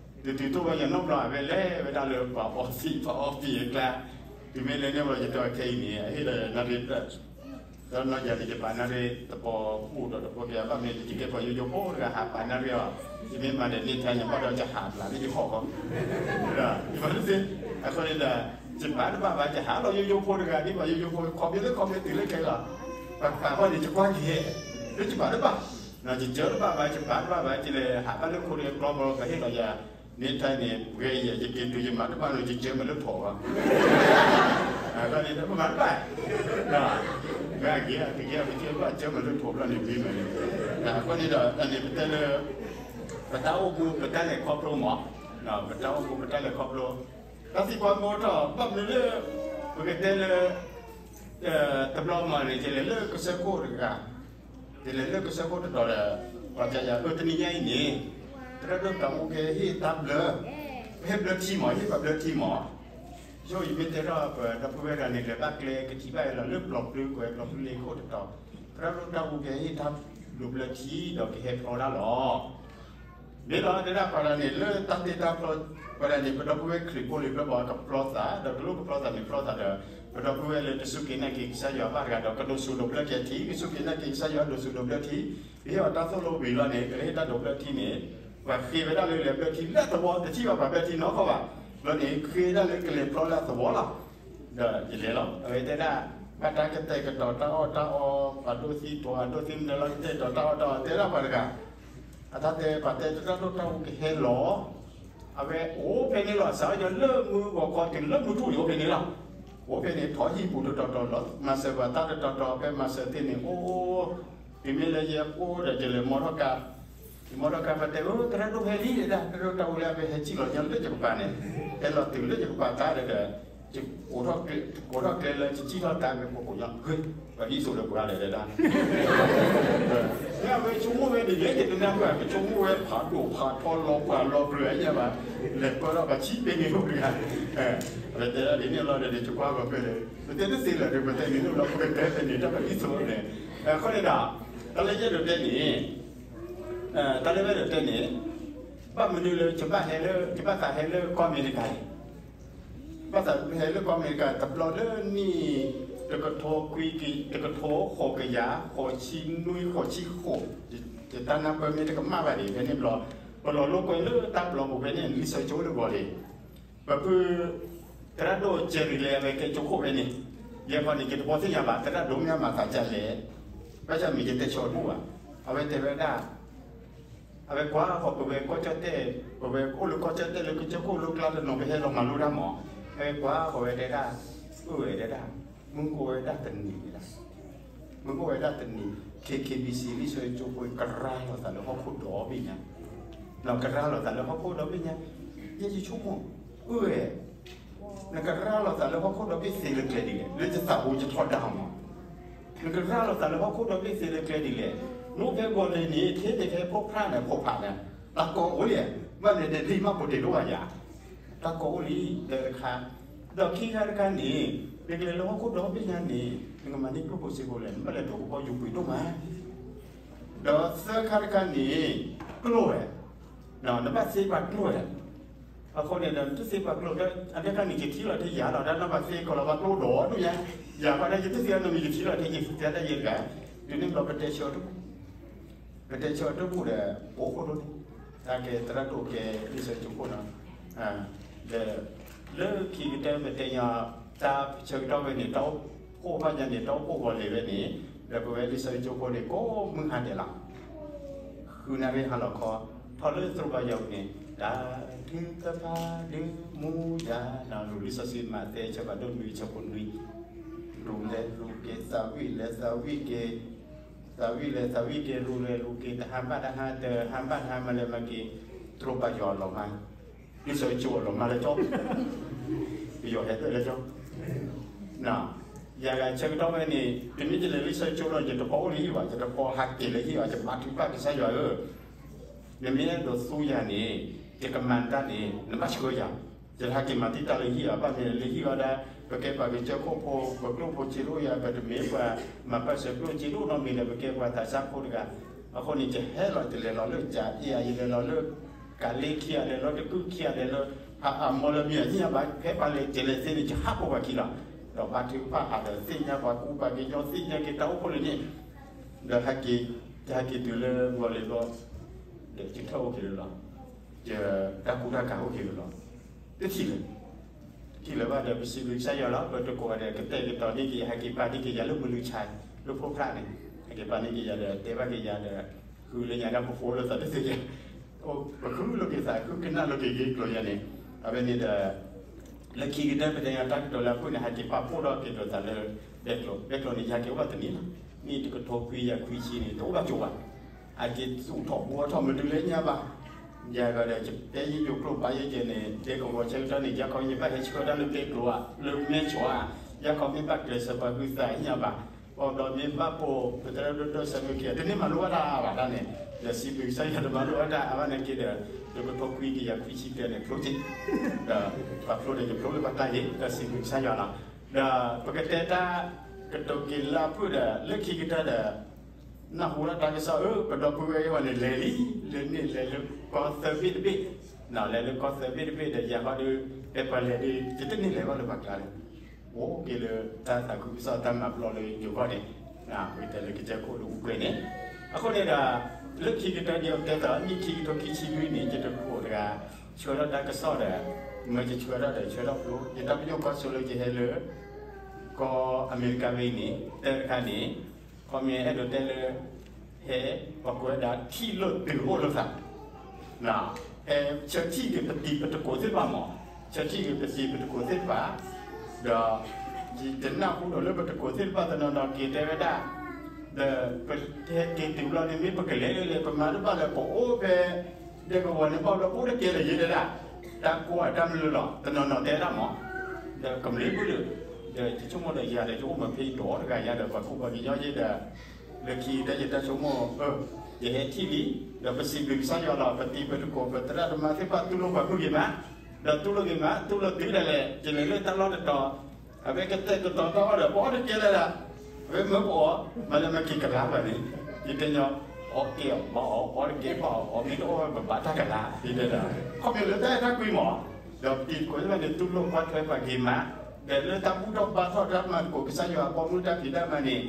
သိၣ်ဝဲယနီတဘျီ အဝဲလဲၤဝဲဒၣ်လၢပှၤအီသံး ပှၤအီသံးအကျါ, တုၤမ့ၢ်လဲၤန့ၢ်ဝဲယတဲခဲအံၤန့ၣ် အဟ့ၣ်လီၤယနၣ်ရံၣ် ဒီးနီၢ်ယၤန့ၣ် ယပာ်နၣ်ရံၣ်တပီၤပူၤဒီးတပီၤကဲ ဘၣ်မ့ၢ်ယကဲပှၤယိယိဖိတဂၤ ဟးပာ်နၣ်ရံၣ်အီၤ, ယမ့ၢ်မၤဒီးန့ၢ်ထဲန့ၣ် ဘၣ်ဒီးယဟးဘျးလၢယဟီၣ်ဃီ, ယမၤတသ့, အဃိန့ၣ်ဒီး ယပာ်တဘၣ်ဘၣ် ယဟးလီၤယိယိဖိတဂၤဒ်ပှၤယိယိဖိ ခီဖျိလၢခီဖျိတုၤလၢခဲလီၤ, ပပာ်ဃီန့ၣ် ယကွၢ်က့ၤဟဲ, လၢယပာ်တဘၣ်, ယစၢတဘၣ်ဘၣ် ယပာ်တဘၣ်ဘၣ် ယလဲၤဟးဘၣ်လၢခိၣ်ဒီးကျီဘီ ပဟ့ၣ်လီၤယၤ န့ၢ်ထဲန့ၣ် ပှဲၤယဲ ယက့ၤတုၤယမၤတဘၣ်လၢယကၢမၤလၢထိးဘၣ်, အဃိန့ၣ်ဒီးပမၤတဘၣ်, ဂ့ၤက့ၤ ပက့ၤပက့ၤဘၣ်ကၢမၤလၢထိးဘျီန့ၣ်မ့ၢ်မးန့ၣ်, အဃိန့ၣ်ဒီး တၢ်န့ၣ်ပတဲလၢ ပတၢ်အိၣ်မူပတၢ်လဲၤခီဖျိမး, ပတၢ်အိၣ်မူပတၢ်လဲၤခီဖျိ, တၢ်သံကွၢ်မ့ၢ်ထီၣ် ဘၣ်မနုၤလၢ ပကတဲလၢ တဘျီမးန့ၣ် ယလဲၤလၢကစၢၢ်ခိၣ်တဂၤ, ယလဲၤလၢကစၢၢ်ခိၣ်တတီၤဒီး ပှၤတဲယၤ အၢ တနံၤညါအံၤန့ၣ် သရၣ်ဒိၣ်တၢ်အိၣ်ကဟ့ၣ်တၢ်ဘျၢ, ဟ့ၣ်ဘျၢထံမး ဟ့ၣ်ပှၤဘျၢထံမး, ယိယမ့ၢ်တဲထီၣ်ပဒီပုၢ်ဝဲၢ်တဂၤန့ၣ် လဲၤဘၣ်ကျဲကထံၣ်ဘၣ်အလီၤလၢပျီၤပျုၤကွဲၤပျီၤပျုၤလ့ခိၣ်တတီၤ, သရၣ်ဒိၣ်တၢ်အိၣ်ကဟ့ၣ်တၢ်ဘျၢဘျၢထံဒီးကဟဲဖျီတၢ်လီၤ မ့ၢ်လီၤ တဲဒၣ်ပှၤတဂၤန့ၣ် လၢတၢ်တ့တၢ်ဖျီ ပှၤတဂၤန့ၣ် ပဒီပုၢ်ဝဲၢ်ခရံာ်ဖိလံၤဖျၢၣ်ဘၣ်ကဖျီသး ဒီးကလိၣ်ကဖျီသးန့ၣ်ဖျီသးဒီး ပဒီပုၢ်ဝဲၢ်လၢတစူၢ်က့ၤနာ်က့ၤကစၢ်ယွၤဘၣ်တဂၤဒီး ကဒိးဆူၣ်ဒိးဘျၢထံ ကစူၢ်က့ၤနာ်က့ၤကစၢ်ယွၤဒိးဆူၣ်ဒိးဘျၢထံ, ပဟ့ၣ်အီၤတၢ်သိၣ်လိဝံၤလီၤန့ၣ် ကဟ့ၣ်တၢ်ဒိးဘျၢထံန့ၣ် ပှၤဃ့ဝဲဒၣ်လၢလဲၤဘျၢထံလၢသဝီ တထံၣ်ဘၣ်ပှၤဘျၢထံနီတခီဘၣ်, ဘျီန့ၣ် ဃ့ဒၣ်လၢကလဲၤဖျီလၢအသဝီလီၤ ဒီးယလဲၤလီၤ အဝဲတဲဒၣ် ဘၣ်တၢ်ကတဲာ်ကတီၤတၢ်အီၣ်တၢ်အီ ပှၤဒိၣ်သံတွၤ ဒိၣ်သံမနုၤလီၤ ကတဲာ်ကတီၤတၢ်အီၣ်တၢ်အီ တဲဒၣ်ပှၤတဂၤ အတၢ်တဲ ပှၤတဲသရၣ်ဒိၣ်တၢ်အိၣ်ကဟဲလီၤ အဝဲအိၣ်ဖဲန့ၣ်လီၤ စးထီၣ်လၢမုၢ်ဂီၤခီတုၤလၢမုၢ်ထူၣ်န့ၣ် အိၣ်ဖဲန့ၣ်လီၤ အိၣ်ဖဲန့ၣ် ထီၣ်ဟံၣ်ပူၤတတီၤတီၤလီၤ မၤစၢၤပှၤတၢ်တတီၤတီၤ ဖဲမၤစၢၤသ့ၣ်န့ၣ် အိၣ် တုၤမ့ၢ်လၢယဲအိၣ်ဒီးယလဲၤမီထီၣ်ကါ ယမီထီၣ်ကါ ပှၤတဲ အိ သရၣ်ဒိၣ်ဟဲလံ တဲဒၣ် သရၣ်ဒိၣ်တၢ်အိၣ်လၢအဝဲဟဲစံၣ်လီၤညီလၢယကပၤန့ၣ် ဟဲလီၤတုၤလၢယကပၤတၢ်ဒီး အိးထီၣ်ကျဲလၢယစံၣ်ထီၣ်တၢ်ဝဲ ပှၤကိးညီ ပှၤဒ်သိးဒီးပှၤလဲၣ်တဲဒၣ် မ့ၢ်အဝဲဆိကမိၣ်ဝဲန့ၣ် ယဲယတနၢ်ပၢၢ် ပဆိကမိၣ်ဝဲဖးဒိၣ်ဖးထီလီၤပှၤလီၤပြၢၤညါဘၣ် လဲၤပၢၢ်ထီၣ်ပှၤဆံးပ့ၤန့ၣ်အိၣ်တဂၤ အဝဲတဲဒၣ်ဒ်န့ၣ်လီၤဒီး ယကွၢ်ဂီၤဖဲလဲၣ် ပတဲတသ့လၢၤဒီး ပတဲန့ၣ်လီၤ ပကတဲဖဲန့ၣ် တၢ်ပဒ်သိးန့ၣ် အဃိန့ၣ်ဒီး တၢ်လၢယအဲၣ်ဒိးတဲန့ၣ် တၢ်လၢယအဲၣ်ဒိးတဲန့ၣ် ဘၣ်မနုၤလၢ ယဘၣ်ဟဲလၢ ယဘၣ်သးဟဲလၢကီၢ်အမဲရကၤအံၤ ဘၣ်သးဟဲလၢကီၢ်အမဲရကၤ တဘျီလၢနံၣ် တကထိခွံက တကထိဃိးကယၤ ဃိးဆံနွံ ဃိးဆံဃိး ယတၢ်နၢ်ပၢၢ်မ့ၢ်တကမၣ်ဘၣ်ဒံး ဖဲန့ၣ်ဘျီ ပလီၤလိာ်ကွဲလၢတၢ်ပျီပူၤဖဲန့ၣ် လံာ်စီဆှံကၠိအိၣ်တဂီၤလံ. ပပုၢ် သရၣ်ဒိၣ်ကၠဲၤရံၤလဲ အဝဲကဲကၠိခိၣ်ဖဲန့ၣ်, ယဲခီန့ၣ် ယတဘီသ့ၣ်ညါဘၣ် သရၣ်ဒိၣ်မ့ၢ်မၤသးဒ်လဲၣ်, ဘၣ်ဆၣ်မ့ၢ်ယတဲဆၢတဘူၣ်ဘၣ်. အဝဲတဲဝဲဒၣ် အဝဲကွၢ်ဃီၤပဝဲကီၢ်ကၠီၣ်တဲၣ်, ပဝဲအိၣ်လၢကီၢ်ကၠီၣ်တဲၣ်လၢကစၢၢ်ခိၣ်လိၤကျါတနီၤ ပဟဲလီၤမၤလိတၢ်မး, အဝဲကွၢ်ဃီၤဝဲတဲဒၣ်, အိၣ်ဝဲတဲဒၣ်, မုၢ်ကအိၣ်ဝဲဒၣ်တနံၤဒၣ်, မုၢ်ကအိၣ်ဝဲဒၣ်တနံၤ K K B C လံာ်စီဆှံကၠိဖိ ကရၤလီၤသးလၢဟီၣ်ခိၣ်ဒီဘ့ၣ်ညါ, ကရၤလီၤသးလၢဟီၣ်ခိၣ်ဒီဘ့ၣ်ညါ, ယဲယဆိကမိၣ်, အိၣ်ဝဲ နကရၤလီၤသးလၢဟီၣ်ခိၣ်ဒီဘ့ၣ်သ့လၢကျဲဒ်လဲၣ်, လၢယသးပူၤယထီဒါမး, နကရၤလီၤသးလၢဟီၣ်ခိၣ်ဒီဘ့ၣ်သ့လၢကျဲဒ်လဲၣ်, နအိၣ်ဖဲဂီၤလၢန့ၣ် ထဲန့ၣ်ထဲဖိဖးန့ၣ် ဖိဖးန့ၣ်, တၢ်ကီအိၣ်လံ, ဘၣ်န့ၣ်ဒီး ဒ်မးပတဲလိာ်ဘၣ်ယၤ, တၢ်ကီအိၣ်လံ, တၢတခါ, ဒီးခံခါတခါန့ၣ်, နကလဲၤလၢဟီၣ်ခိၣ်ဒီဘ့ၣ်ညါန့ၣ် နကမၤန့ၢ်ကျိၣ်ဖိစ့ဖိလဲၣ်, နဘၣ်လဲၤဒိးကဘီယူၤပှ့ၤဒိၣ်မး ဒီးသၢခါတခါန့ၣ်, ကျိၣ်ဝဲ, နဘၣ်သ့ပှၤကျိၣ်ဝဲ, အဃိန့ၣ်ဒီး နတသ့ပှၤကျိၣ်, အတခါန့ၣ် ယထံၣ်လီၤထဲယၤလီၤ, တၢ်နဘၣ်သ့ကီးလီၤပှၤကျိၣ်ဒီးဒိၣ်ညါ, ယၤပှၤဒၣ်ယတသ့အနီၢ်မံၤ ယထံၣ်လီၤထဲယသ့တၢ်ယဲတဂၤ, တုၤန့ၣ်ဘျီပတဲဆၢတဘူၣ်, ပတဲဆၢတဘူၣ်ဒီး ပအိၣ်ခိၣ်ဒိၣ်န့ၣ်, တၢ်ကဲသရၣ်ဒိၣ်ကဲလံာ်စီဆှံကၠိခိၣ်နီၤ ဒီး လၢခံကတၢၢ်ပတဲညီ တၢ်ဆၢကတီၢ်ဝဲန့ၣ် တၢ်အိၣ်ဖှိၣ်ဘၣ်ညါန့ၣ် တၢ်အိၣ်ဖှိၣ်ဂီၤလံၤဝဲန့ၣ်, ဒီးပဝဲလံာ်စီဆှံကၠိခိၣ်န့ၣ် ကိးမုၢ်ဟါဒဲးလီၤ. ဃုနၣ်ရံၣ်ဟါလီၤခီ, ထီၣ်လၢသရိာ်ဘါယွၤပူၤန့ၣ်, တၢ်ဒုးကဖၣ်ဒုးမူယၤ, လံာ်စီဆှံမးသဲ ဆၢဖးဒိၣ်နွံ ဆၢဖိနွံ, ရူးလဲၤရူးက့ၤ သးဝံၣ်လဲၤသးဝံၣ်က့ၤ, သးဝံၣ်လဲၤသးဝံၣ်က့ၤ ရူးလဲၤရူးက့ၤ တဟါဘၣ်တဟါ တဟါဘၣ်တဟါ မၤလဲၤမၤက့ၤ, သရိာ်ဘါယွၤအလီၢ်မၢ်, လံာ်စီဆှံကၠိအလီၢ်မၢ်လၢကၠီ, ပယီၤဟဲဖျၢၣ်လၢကၠီ ယၤဂၤဆၢကတီၢ်ဝဲန့ၣ် တမ့ၢ်ယလဲၤလံာ်စီဆှံကၠိလီၤ ယတဖီအိၣ်လၢဟံၣ်ဘၣ်, ယတဖီဟးက့ၤလၢဟံၣ်ဘၣ်, ယမၤထုကဖၣ်ကစၢ်ယွၤဧၢ, နမ့ၢ်အဲၣ်ဒိးသူယၤန့ၣ် ယကမၤတၢ်န့ၣ် နဘၣ်ဆှၢယၤ, ယဟးက့ၤမၤတံာ်တာ်လၢဟံၣ်ဘၣ်, ဘၣ်မနုၤလၢဟံၣ်ဘၣ်ဒၣ် ပကဲပှၤကစၢၢ်ခိၣ်ဖိ ပကျိၣ်ဖိစ့ဒိၣ်ယၤ, ပတမ့ၢ်ပှၤမၤပၢ်စၢၤကျိၣ်စ့ဒိၣ်နီတမံၤဒီး ပကဲပှၤသးစၢ်ဖိတဂၤ, အဃိန့ၣ် ယဟဲလီၤ ယလဲၤလီၤလၢကၠၤအ့ၣ်ယၤ, ယလဲၤလီၤလၢ ကၤလ့ခံဂၤ, လဲၤလီၤတကုၢ်ခံဂၤ, လဲၤလၢ ဖးအမီလၢမံၤအသ့ၣ်ညါဘၣ်, ဖဲပှၤလဲၤကလဲၤသ့န့ၣ် ယဟးပိာ်ပှၤခံလီၤ, ဒီးဘါထုကဖၣ်ဟးဒီးသ့ၣ်ညါပှၤကူပှၤကညီ သ့ၣ်ညါက့ၤတၢ်အိၣ်ဖှိၣ်လၢန့ၣ်, ဒီးဟဲက့ၤ, ယဟဲက့ၤတုၤလၢဂီၤလံၤဘျီ, ဒီးယထၢၣ်အိၣ်က့ၤလၢလီၤ, ယတၢ်ကူတၢ်ကၤအိၣ်က့ၤလၢလီၤ, တထံၣ်လၢၤ တထံၣ်လၢၤဘၣ်ဒီး ပစံးဘျုးကစၢ်ယွၤလီၤ, ပတကိးဂၤဒီး ကတဲာ်ကတီၤန့ၢ်က့ၤယၤ, ဟဲက့ၤပာ်န့ၢ်က့ၤယၤလၢမုၢ်လုၢ်ဆါ, လၢဖိဖးန့ၣ်, ဟဲက့ၤပာ်န့ၢ်က့ၤယၤဒီး တဲဘၣ်က့ၤယၤဒီး ဃုလၢညါဒၣ်ပဖိလၢသးတသ့ယၤ, ပဃုလိာ်က့ၤသး ဃုကနၣ်လိာ်က့ၤက့ၤကျိာ်ယၤန့ၣ်, အဝဲန့ၣ်ဒီး လၢခံကတၢၢ်ပတဲညါတၢ်ကတိၤလၢအခိၣ်န့ၣ် ဟဲက့ၤပာ်ဖှိၣ်ထီၣ်က့ၤဒီးသးလၢ ဘဲကျိၤ, ဘဲကျိၤန့ၣ် ယဟဲက့ၤအိၣ်ဘၣ်တနံၤလီၤ, နံၣ်တကထိခွံကယၤခွံဆံန့ၣ် တအိၣ်ဘၣ်ကၠိဘၣ်, ဟဲက့ၤသူၣ်ထီၣ်ဘှီထီၣ်မနုၤလၢညါဘၣ်, ယၤဒီး ယတဲယိယိၤကျိၣ်ဘါယဲယဲန့ၣ် ဒဲကဝီၤဆၢကတီၢ်န့ၣ် ယၤခီယဘၣ်ဟဲဆှၢတၢ်လၢဘဲကျိၤဧါ, လၢမဲၢ်ဆီးဧါ, ယၤခီမ့ၢ်ဘၣ်ကျဲးစၢးပှၤဟုသးညါဘၣ်, ဘၣ်ဒီးမ့ၢ်ဘၣ်ပိာ် ပသရၣ်ဒိၣ်ဒိၣ်စၢဖၢခံဂၤ တန့ၢ်မၤလိဘၣ်တၢ်ဘၣ်တၢ်န့ၣ်, ဒီးစံးဘျုးကစၢ်ယွၤတမၤလိဘၣ်တၢ်အါဘၣ်န့ၣ်က့ၤဒီး တကထိခွံကယၤခွံဆံတၢန့ၣ် ကျိၣ်စ့, ဒီးပှၤဖျိဒီးယဖျိလၢပှၤတၢ်ဂ့ၤ ဒီးစံးဘျုးကစၢ်ယွၤလီၤ, ဒီးပကတဲတၢ်ကတိၤက့ၤလၢအဖုၣ်ဒီး လၢခံကတၢၢ်ဒီး နၢ်ဟူလၢတၢ်ကစီၣ်ဧၢ, ပဒီပုၢ်ဝဲၢ်အံၤဝဲန့ၣ်လဲၤလံ, လၢန့ၣ်လဲၤလၢကီၢ်သၢဘ့ၣ်တဘ့ၣ်, လဲၤလၢကီၢ်သၢဘ့ၣ်တဘ့ၣ်ဒီး ယၤဃီဒီး တဲပှၤလဲၤဒီး ယတန့ၢ်လဲၤဘၣ်လၢပှၤကျါလဲၣ်, အိၣ်က့ၤလၢတၢ်သးခုကစီၣ်တၢ်မၤပျီလၢယိၤကီၢ်န့ၣ်, ဝံၤတဲလၢကစၢၢ်ခိၣ်လၢအူကွဲၤန့ၣ်, အဃိန့ၣ်ဒီး လၢခံကတၢၢ်ဒ်အတဲသး နံၣ်ခံကထိခံဆံလွံၢ်န့ၣ် ယတခိၣ်တဂၤ ဆှၢထီၣ်တၢ်ကစီၣ်ဒီး မၢယဆှၢထီၣ်ဒီး ဆှၢထီၣ်ဖျိ ယတၢ်ပညိၣ်ကွၢ်စိလၢယဟဲလၢ ကီၢ်အမဲရကၤဝဲအံၤန့ၣ် တၢ်တခါန့ၣ် ခီမ့ၢ်အဲၣ်ဒိးတဲလၢ ဟဲ ပှၤကိးဝဲဒၣ်ထံၣ်လိာ်တုၤအိၣ်လိာ်သး ဟဲဆၢထံၣ်က့ၤပတံၤပတကိးသ့ၣ်တဖၣ်မး, ဆၢထံၣ်က့ၤပတံၤပတကိးသ့ၣ်တဖၣ်, ဒီး ယတနၢ်ဟူဒီးလၢပတကိးသ့ၣ်တဖၣ်တနီၤနီၤက့ၤတဲဝဲဒၣ်, ဒီးပဟဲက့ၤတုၤဘျီန့ၣ် မ့ၢ်ပကလဲၤလၢလဲၤ ပမၤတဘၣ်လၢၤ ပအိၣ်ဖဲ ဒဲကဝီၤန့ၣ် ဘၣ်ဘျီပအိၣ်တကဲလၢၤယဲဒၣ်, တၢ်ကိးအတၢ်မနုၤလီၤ တနီၤနီၤတဲဒၣ်မး, ဒီးကမျၢၢ်ဘုၣ်လၢ ဒီးယဆိကမိၣ်ဒီးယၤဒီး ယအိၣ်မးဖဲယဒီးတဂၤယၤဒီး ပှၤကူပှၤကညီယဲဒီး လၢခံကတၢၢ်ယတၢ်ဆိကမိၣ် ယဟဲထံၣ်လံ, ဒီးပစံးဘျုးကစၢ်ယွၤလီၤ, ပတံၤပတကိး ပသရၣ်သမါသ့ၣ်တဖၣ်တူၢ်လိာ်ပှၤမုၢ်ဂ့ၤမး, ဒီးတူၢ်လိာ်ဂ့ၤမး တူၢ်လိာ်တုၤဒၣ်လဲာ် ယလဲၤလၢတၢ်လီၢ်တတီၤ, အဝဲကတဲာ်ကတီၤတၢ်အီၣ်ဒီး ပအီၣ်တကဲလၢၤဒၣ်, အဝဲမၢပအီၣ်, မၤလၢမၤက့ၤကလၤပှၤန့ၣ်, ယတဲညီ, အီၣ်ကဲအီၤ ဘၣ်အီၣ် အီၣ်တကဲဘၣ်အီၣ် အီၣ်မ့ၢ်တအီၣ်ဝဲ ပဘၣ်တၢ်ကလၤ ယတဲဒီး, ခီဖျိလၢတၢ်အဲၣ်တၢ်ကွံမး, ဒီးပတံၤသကိးသ့ၣ်တဖၣ်န့ၣ် တူၢ်လိာ်ကွၢ်ထွဲပှၤဂ့ၤမး, ဒီးလၢတၢ်ဘူၣ်ထီၣ်ဘါထီၣ်တၢ်မၤသကိးကစၢ်ယွၤအဘီအမုၢ်တၢ်ဖံးတၢ်မၤန့ၣ်,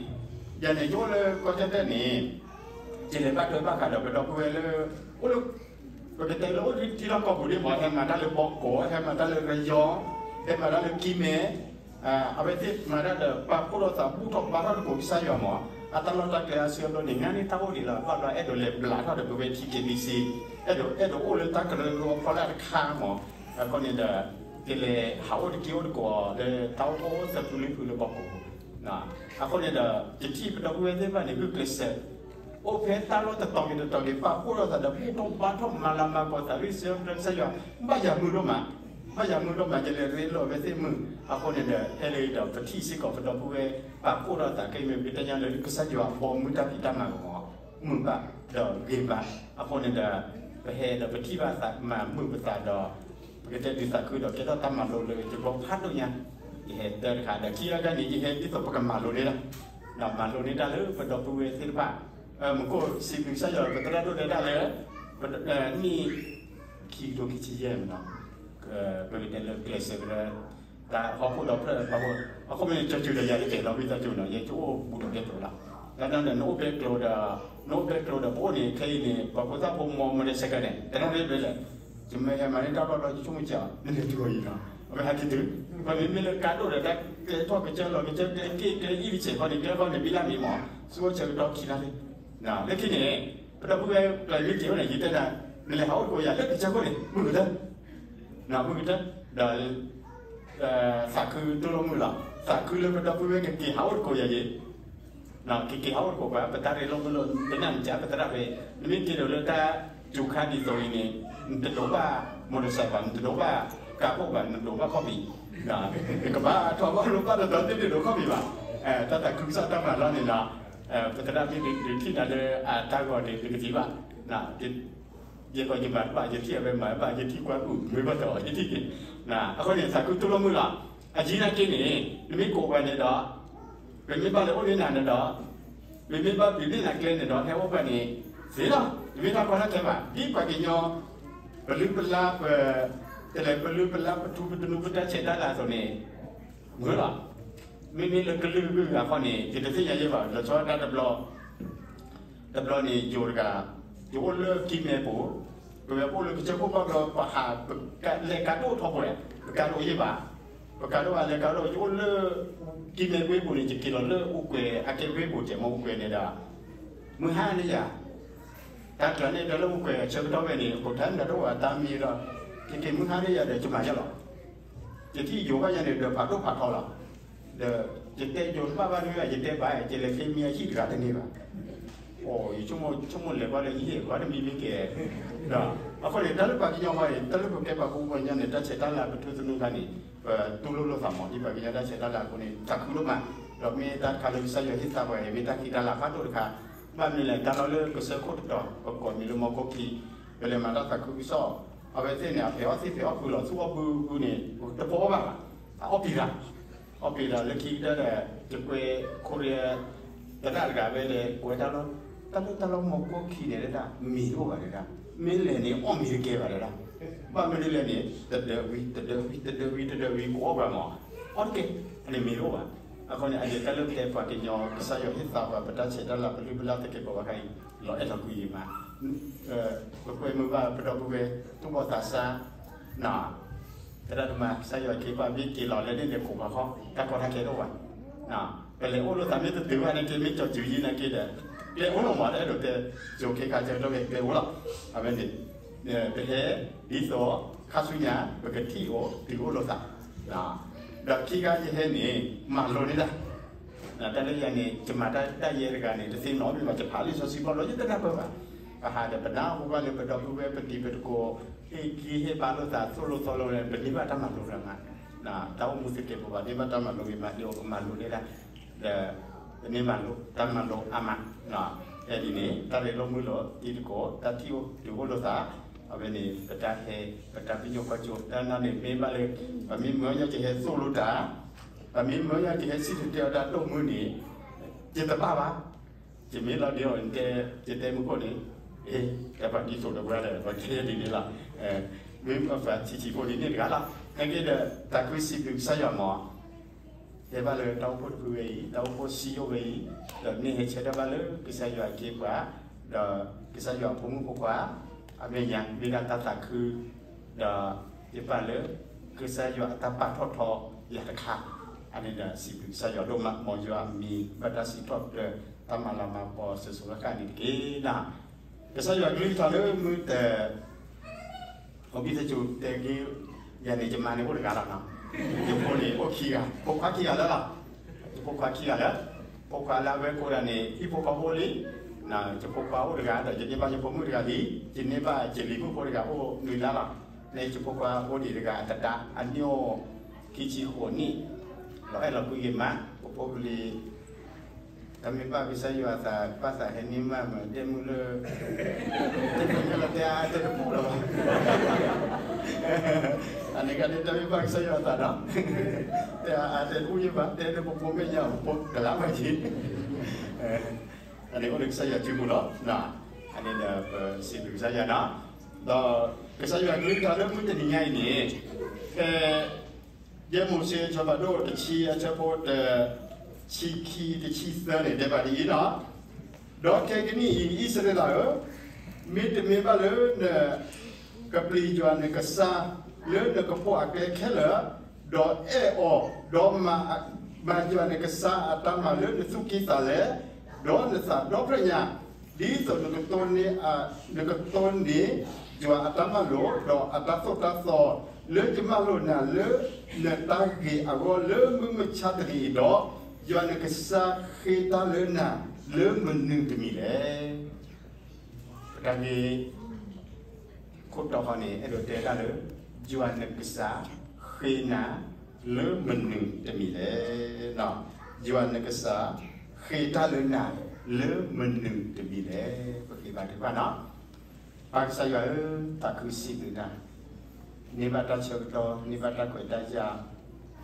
ယၤန့ၣ် ယအိၣ်လၢကီၢ်ကၠီၣ်တဲၣ်န့ၣ် ကလဲၤဘၣ်ထွဲဘၣ်ဃးဒီးပဒီပုၢ်ဝဲၢ်လၢ အိၣ်လၢ ပကတဲလၢအိၣ်ထံလီၢ်ကီၢ်ပူၤဒ်မ့ၢ် ဟဲမၤတၢ်လၢဘီကီး, ဟဲမၤတၢ်လၢရယီ, ဟဲမၤတၢ်လၢကံမဲ, အဝဲသ့ၣ်မၤတၢ်ဒီးပာ်ဖှိၣ်ထီၣ်သးဘူၣ်ထီၣ်ဘါထီၣ်သကိးကစၢ်ယွၤမ့ၢ် အတၢ်လီၢ်တၢ်ကျဲအါစုအါဘျီန့ၣ် ငါန့ၣ်တၢ်အိၣ်ဒံးလီၤ ဘၣ်ဘျီအဲၣ်ဒိးလဲၤဘျးထီၣ်ဒီးပဝဲ ထံက့ၤဘံစ့, အဲၣ်ဒိး အဲၣ်ဒိးအိၣ်လၢတၢ်ကရၢကရိအဖီလာ်တခါမ့ၢ်, အဃိန့ၣ်ဒီး ကလဲၤဟးအိၣ်တက့ၢ်အိၣ်တကိးလၢတၢ်အိၣ်ဖှိၣ်အိၣ်သၢဖုလွံၢ်ဖုလၢဘီကီးပူၤ, အဃိန့ၣ်ဒီး ယထံၣ်ပဒီပုၢ်ဝဲၢ်သ့ၣ်တဖၣ်န့ၣ် ဂုာ်ကျဲးစၢး အိၣ်ဖဲတၢ်လီၢ်တတီၤက့ၤတတီၤက့ၤ ပာ်ဖှိၣ်ထီၣ်သးဒီးဘူၣ်ထီၣ်ဘါထီၣ်မၤလၤမၤကပီၤသး ဂံၢ်စၢၤကစၢ်ယွၤ ဘၣ်ယၤမုာ်ဒိၣ်မး, ဘၣ်ယၤမုာ်ဒိၣ်မး ယလဲၤရ့လိာ်အဝဲသ့ၣ်မုာ်, အဃိန့ၣ်ဒီး ဟဲလၢဒီးပထံၣ်စ့ၢ်ကီးပဒီပုၢ်ဝဲၢ် ပာ်ဖှိၣ်ထီၣ်သးခဲအံၤမ့ၢ် ပကတဲညါလၢကစၢ်ယွၤဘီမုၢ်တၢ်ဖံးတၢ်မၤကမီၤ မုာ်ဘၣ်ဒီးဂ့ၤဘၣ်, အဃိန့ၣ်ဒီး ပဟဲဒီးပထံၣ်ဘၣ်သးမၤမုာ်ပသးဒီး ပကတဲဒုးသးခုဒီး ကဲထီၣ်တၢ်မၤလိလၢယဘီဖးဒိၣ်ညါ, ယဟဲတၢ်တခါဒီးခံဂၤတၢ်န့ၣ် ယဟဲဒ်သိးပကမၤလိန့ၢ်တၢ်, ဒီးမၤလိန့ၢ်တၢ်လၢပဒီပုၢ်ဝဲၢ်သ့ၣ်တဖၣ်, မူခိၣ်စံးဘျုးကစၢ်ယွၤ ပသရၣ်ဒိၣ်တဲတၢ်လၢ နံၣ်ခံကထိခံဆံယဲၢ်မ့ၢ်နီၤ, ပကတဲလၢကျဲးစၢးကရၢ တၢ်ဟီၣ်ခိၣ်ဒီဖျၢၣ်ပာ်ဖှိၣ်, အဃိမ့ၢ်န့ၣ် ကၠီၤစူၤဒီးယၤတကဲးလီၤဝံသးစူၤနီၤ ယကအိၣ်ဘူးဒီးကဲသိးလီၤ, တၢ်န့ၣ် နအိၣ်ပဲကျိၤဒီး, နအိၣ်ပဲကျိၤဒီး ပအိၣ်န့ၣ် ခဲအံၤန့ၣ် ပှၤဖိသၣ်ဖိမီမီၤဒဲးဆဲးကဲးန့ၣ် တနီၤရ့ဘၣ်လဲၣ်, ယမ့ၢ်ဟဲမၤန့ၢ်တၢ်ဘျီဘျီ ယဆိကမိၣ်ကဲး နလဲၤတုၤအီၤအံၤနီၤ, အဝဲဟဲက့ၤတုၤ, ပမ့မ့ၢ်လၢကါဒိၣ်ဒီး တၢ်ကျဲထီၣ်ကစၢၢ်လီၤကစၢၢ် ကျဲက့ၣ်ကျဲအံၣ်တဆဲးခီန့ၣ် ကျဲခီန့ၣ် ဘံလၢမံမီၤ, ဆူအဆၢကတီၢ်ခံလါလံ, လၢခံန့ၣ် ပဒီပုၢ်ဝဲၢ်ကျါမ့ၢ်က့ၤအိၣ်န့ၣ် ယတဲဒၣ် နလဲၤဟးအိၣ်တကိးယၤလၢကစၢၢ်ခိၣ်န့ၣ် မုာ်ကတၢၢ်, မုာ်ကတၢၢ်, ဒီး သးခုတိၢ်လိာ်မုာ်လီၤ, သးခုလၢပဒီပုၢ်ဝဲၢ်ကက့ၤဟးအိၣ်တကိးယၤယ့ၣ် ကက့ၤဟးအိၣ်တကိးပှၤ ပတၢ်ရ့လိာ်မုာ်လိာ် ပနၢ်မ့ၢ်ကပသရၣ်ဖဲ နမ့ၢ်က့ၤဒီးလၢတၢ်စူၤခါဒ်သိးအံၤန့ၣ် နတဒိးဘၣ် motorcycle ဘၣ် နတဒိးဘၣ် ကါဘိၣ်ဘၣ် နဒိးဘၣ်ခီၣ်ဖံး, နကဘၣ်ထီၣ်ဘၣ်လိာ်ဘၣ်တတီၤသ့ၣ်တဒိးခီၣ်ဖံးဘၣ်, တၢ်သးခုကစီၣ်တၢ်မၤလီၢ်န့ၣ်ဒီး ပသရၣ်မ့ၢ်ဒုးထံၣ်နၤလၢအတၢ်ဂီၤန့ၣ် နကထံၣ်ဘၣ် ယဲကီးယမၤတဘၣ် ယထံၣ်အဝဲမၤတဘၣ် ယထံၣ်ကွၢ်ကူၣ် မ့ၢ်ဘၣ်တီၤ ယထံၣ်က့ၤ, အဃိန့ၣ် သးခုတိၢ်လိာ်မုာ်လီၤ, အယံၤနာ်က့န့ၣ် နမ့ၢ်ကိးပှၤန့ၣ်ဒီး ပမ့ၢ်ဘၣ်လဲၤအိၣ်န့ၢ်နၤန့ၣ်ဒီး ပမ့ၢ်ဘၣ်ပျံၤန့ၢ်နၤကျဲန့ၣ်ဒီး ဟဲအိၣ်ပှၤန့ၣ် သ့လီၤ, တမ့ၢ်တၢ်ကီတၢ်ခဲဘၣ်, ဒ်ပှၤကညီ ပလုၢ်ပလၢ်ပ တလဲၤပလုၢ်ပလၢ်ပထူပတနူပတၢ်ဆဲးတၢ်လၤအသိးန့ၣ် မုာ်လီၤ, မ့မ့ၢ်လၢကလုာ်ဂုၢ်ဂၤခီန့ၣ် ယတသ့ၣ်ညါယဲဘၣ် လီၤဆီဒၣ်တဘျီ တဘျီန့ၣ် ယိၤတဂၤ ယအိၣ်လၢကံၢ်မဲပူၤ, ပဝဲပအိၣ်လၢကစၢၢ်ခိၣ်ဘၣ်ဘျီ ပဟး ပလဲၤကါဒိၣ်ထီဘိလဲၣ်, ပကါဒိၣ်ယဲဘၣ်, ပကါဒိၣ်အလဲၤကါဒိၣ် ယအိၣ်လၢ ကံၢ်မဲပူၤန့ၣ် ယက့ၤလီၤလၢအိၣ်ကွဲး အကဲဝ့ၢ်ပူၤ တဲမ့ၢ်အိၣ်ကွဲးန့ၣ်ဒီး မုၢ်ဟါန့ၣ်ယၤ တၢ်ကျၢၤန့ၣ် တၢ်လၢအိၣ်ကွဲးအဆၢကတီၢ်ဝဲန့ၣ် အခိၣ်ထါန့ၣ်တအိၣ်အတၢ်မံဒီး ကက့ၤမုၢ်ဟါန့ၣ်ယၤဒီး ယမၤယဲလီၤ ယထံၣ်ယိၤဘၣ်ယၤန့ၣ်ဒီး ဖးဒိၣ်ဖးထီလီၤ, ဒီးယတဲယိၤတဘၣ်ဘၣ်န့ၣ် ယတဲဘၣ် ယလဲၤဃ့မံအဟံၣ်တဂၤတန့ၢ်ဘၣ်, အိ ယဆိကမိၣ်လဲၤကွၢ်လၢယဟံၣ် ကွၢ်တမံမ့ၢ်ကဲ, ဒီးအဃိန့ၣ် တၢ်လၢပှၤကညီဃီန့ၣ် တၢ်လၢပကဲပှၤကူပှၤကညီန့ၣ် တၢ်ဆဲးတၢ်လၤပထူသနူခါန့ၣ် ပတူၢ်လိာ်လိာ်သးမး ဒ်ပှၤကညီတၢ်ဆဲးတၢ်လၤအဃိန့ၣ် သးခုဒိၣ်မး, ဒီးမ့ၢ်တၢ်တခါလၢကစၢ်ယွၤဟ့ၣ်သါပှၤ မ့ၢ်တၢ်ခံးတၢ်လၤဖးဒိၣ်တခါ, ဘၣ်မနုၤလဲၣ် တၢ်လီၢ်လၢကစၢၢ်ခိၣ်တတီၤ ပကိးမံၤလၢမီၢ်ခိၣ်ခံ ပလဲၤမၤတၢ်သးခုကစီၣ်, အဝဲသ့ၣ်န့ၣ် အဖဲးအီၣ်သ့ၣ်ဖဲးအီၣ်ဃုာ်လီၤ ဆူအီၣ်ဘုဘုန့ၣ် တပိာ်အီၣ်ဘၣ်ဘၣ်, အအီၣ်ပံၤတၢ်, အီၣ်ပံၤတၢ်လၢခံကတၢၢ်ဒီး ယကွဲးခိရံ သရၣ်တဂၤဝဲလဲၤကွဲးတၢ်လီၢ်, တၢ်လၢတၢ်လီၢ်မီၢ်ခိၣ်ခံန့ၣ်ဒၣ် မ့ၤတအိၣ်ဘၣ်ဒၣ်, မ့ၢ်လဲၣ်န့ၣ် အီၣ်မ့ၤတကဲဘၣ်ဒၣ်, ဘၣ်မနုၤလဲၣ်န့ၣ် တဒၢဝံၤ တဒၢဝံၤ တဒၢဝံၤ တဒၢဝံၤ ကအိၣ်ဘၣ်မး, အီၣ်တကဲ, အန့ၣ်မ့ၤတအိၣ်ဘၣ်, အဃိန့ၣ် အဒၣ်တၢ်လၢပတဲပှၤကညီ ကစၢ်ယွၤဟ့ၣ်သါပှၤ ပတၢ်ဆဲးတၢ်လၤ ပလုၢ်ပလၢ်သကဲးပဝးခါအံၤ လီၤအဲၣ်လီၤကွံမး, ပကွဲမုာ်ဘၣ်ပဒီပုၢ်ဝဲၢ် သူၣ်ဘီၣ်သးစၢ်, သရၣ်သမါ ကစၢ်ယွၤက့ၤပှၤမ့ၢ်က့ၤလီၤလၢန့ၣ်န့ၣ် ခိးပှၤဃီ တၢ်ကီတၢ်ခဲတအိၣ်ဘၣ်, ပလဲၤအိၣ်လိာ်သးမ့ၢ်တတုၤဘၣ်န့ၣ်က့ မ့ၢ်ကၠီၤစုၤယံၤန့ၣ်က့ဒီး ကျဲအိၣ်လီၤမး တအဲၣ်ဒိးတဲ ကၠိၤခ့ခါဆၢကတီၢ်က့ ကျဲအိၣ်လီၤ, အဝဲန့ၣ် ပဟဲ ဒ်သိး ခါဆူညါ ပကထံၣ်အိၣ် တုၤအိၣ်လိာ်သး, ဒီးခံခါယဟဲန့ၣ် မၤလိန့ၢ်တၢ် တၢ်လၢယၤန့ၣ် ယမၤတၢ်ယဲတဂၤန့ၣ် တသ့နီတမံၤဘၣ် ယဖးလံာ်စီဆှံဘၣ်ဘျီ ယတနၢ်ပၢၢ်ဘၣ်, ပဟးဒီးပနၢ်ဟူဘၣ်လၢပဒီပုၢ်ဝဲၢ်ပတံၤပသကိး ဟ့ၣ်ဂံၢ်ဟ့ၣ်ဘါလိာ်သးသိၣ်လိသီလိာ်န့ၣ် ပန့ၢ်ဘၣ်တၢ်မၤလိတဂၤမး, တၢ်အိၣ်မူသကဲးပဝး ပန့ၢ်ဘၣ်တၢ်မၤလိဂ့ၤမး ဒ်သိးကမၤလိန့ၢ်ဒၣ် ဒီး ပန့ၢ်မၤလိ တၢ်မၤလိအါမး, ဖဲဒ်န့ၣ် တၢ်ရ့လိာ်မုာ်လိာ်တံၤသကိး တၢ်ထံၣ်အိၣ်တုၤအိၣ်လိာ်သး, အဝဲန့ၣ် ပတၢ်ဟဲ ပတၢ်ပညိၣ်ကွၢ်စိ တၢ်နာ်န့ၣ်မ့ၢ်ဘၣ်လၢ ပမ့ၢ်မၢယီၢ်ကဟဲသိၣ်လိတၢ်, ပမ့ၢ်မၢယီၢ်ကဟဲစံၣ်တဲၤတဲအီၤတၢ်ဒိၣ်မုၢ်န့ၣ် ယတဘၣ်ဘၣ်, ယမ့ၢ်လီၤဒ်အီၤ ယတဲမုၢ်ခိၣ်န့ၣ်, အဲ တၢ်ပှၤဒ်သိးဒီးပှၤဒီး ပှၤတဲဒ်န့ၣ်လီၤ, မ့ၢ်အဖးဆံးဆံးဖိဒ်န့ၣ်တဂၤလီၤ, နာ်က့ဒီး သးခုစံးဘျုးကစၢ်ယွၤမး ဟဲဘၣ်လၢတၢ်အိၣ်ဖှိၣ်တဖုဝဲအံၤ တၢ်အိၣ်ဖှိၣ်စံယိၣ်ဝဲအံၤ, ဒီးမ့ၢ်ဟဲဆၢထၢၣ်ဘၣ်လၢကစၢ်ယွၤက့ၤပှၤ, ဒီးကစၢ်ယွၤအဖိမုၣ်ဖိခွါ အမဲာ်ညါမ့ၢ်ဒၣ်တၢ်သးခု, ဒီးယပာ်လၢ ကစၢ်ယွၤအတၢ်ပာ်ထီၣ်ထီယၤတခါ, အန့ၣ်ဒီးစံးဘျုးကစၢ်ယွၤဒိၣ်မး မ်ယွၤအမံၤဘၣ်တၢ်စံးထီၣ်ပတြၢၤ တၢ်မၤလၤမၤကပီၤစိၤစိၤဃၣ်ဃၣ်န့ၣ်တက့ၢ်. ကစၢ်ယွၤကလုၢ်ကထါလၢမုၢ်တ အီဘံၣ်သကိးတဲက့ၤ ယၤန့ၣ် ယမါန့ၣ်အိၣ်တဂၤလီၤနီၤ, ယဖိန့ၣ်အိၣ်ခံဂၤ, ဖိခွါခံဂၤလၢ်လီၤ, ယဖိခွါခံဂၤလၢ်, ဖိခွါလၢအဝဲကိးဒၣ်န့ၣ် ဟံၣ်ဖိဃီဖိလံ, ယဖိခွါအိၣ်တဂၤဒီး ယန့ၢ်ဘၣ်ယဖိမုၣ်တဂၤလံ, ယန့ၢ်ဘၣ်ယလံၤမုၣ်ဖိတဂၤအိၣ်နွံလါလီၤ, န့ၣ်ယဖိခွါအိၣ်ဒံးတဂၤအတဒါ အနံၣ်အိၣ်ခံဆံဃိးနံၣ်, ဒီးအဲၣ်လီၤကွံာ်ဂ့ၤမး, ပဖိပလံၤ တၢ်မ့ၢ်ဘၣ်ကစၢ်ယွၤအသး ဘၣ်သးဟဲန့ၢ်မးမး ဒဲမုၢ်လၢ တကလီတဲအါတဲတပူၤလီၤဘၣ်, အန့ၣ်ကန့ၣ် တၢ်မ့ၢ်ဘၣ်ကစၢ်ယွၤအသးဒီး တဲအါတဲတပူၤယဘၣ် တဲလၢပဖိမဲာ်ညါ ပဖိကလါဘၣ်က့ၤ, အန့ၣ်အိၣ်လၢကစၢ်ယွၤစုပူၤလီၤ, အန့ၣ်ဒီးပစံးဘျုးကစၢ်ယွၤနီၤ, ဒီးကစၢ်ယွၤကလုၢ်ကထါလၢမုၢ်တနံၤညါအံၤန့ၣ် ဖဲ ယဲၢ်မိၤၡ့အဆၢဖးဒိၣ်တဆံ အဆၢဖိတဆံခံ တဆံသၢန့ၣ် တဲဘၣ်ဒ်အံၤနီၤ, ဒီးခဲကနံၣ်အံၤ အံၣ်စရ့လးဧၢ, မ့တမ့ၢ်ဘၣ်လၢန ကပျံၤယွၤနကစၢ် လၢနကပိာ်အကျဲခဲလၢာ်, ဒီးအဲၣ်အီၤ, ဒီးမၤယွၤနကစၢ်အတၢ်မၤလၢနသူၣ်ကံၢ်သးလဲ, ဒီးနသးဒီဖျၢၣ်ညါ, ဒ်သိးနကတိၢ်န့ၢ်, နကတိၢ်န့ၢ်ယွၤအတၢ်မၤလိာ် ဒီးအတၢ်သိၣ်တၢ်သီ လၢယမၢလိာ်နၤလၢ နတၢ်ဂ့ၤအဂီၢ်လၢမုၢ်မဆါတနံၤအံၤဒီး, ယွၤနကစၢ်ဃ့တၢ်လၢနၤလၢမနုၤတမံၤလဲၣ်. ပတၢ်ဂ့ၢ်ခိၣ်တီဃီန့ၣ် အဲၣ်ဒိးတဲဒၣ်လၢ ယွၤနကစၢ်ဃ့နၤလၢမနုၤတမံၤလဲၣ်. ယွၤနကစၢ်ဃ့တၢ်လၢနၤ လၢမနုၤတမံၤလဲၣ်. ပက့ၤဘါထုကဖၣ်နီၤ. ပၢ်ကစၢ်ယွၤဧၢ, သးခုစံးဘျုးနၤ, န့ၢ်ဘၣ်တၢ်ဆၢကတီၢ် န့ၢ်ဘၣ်တၢ်ခွဲးတၢ်ယာ်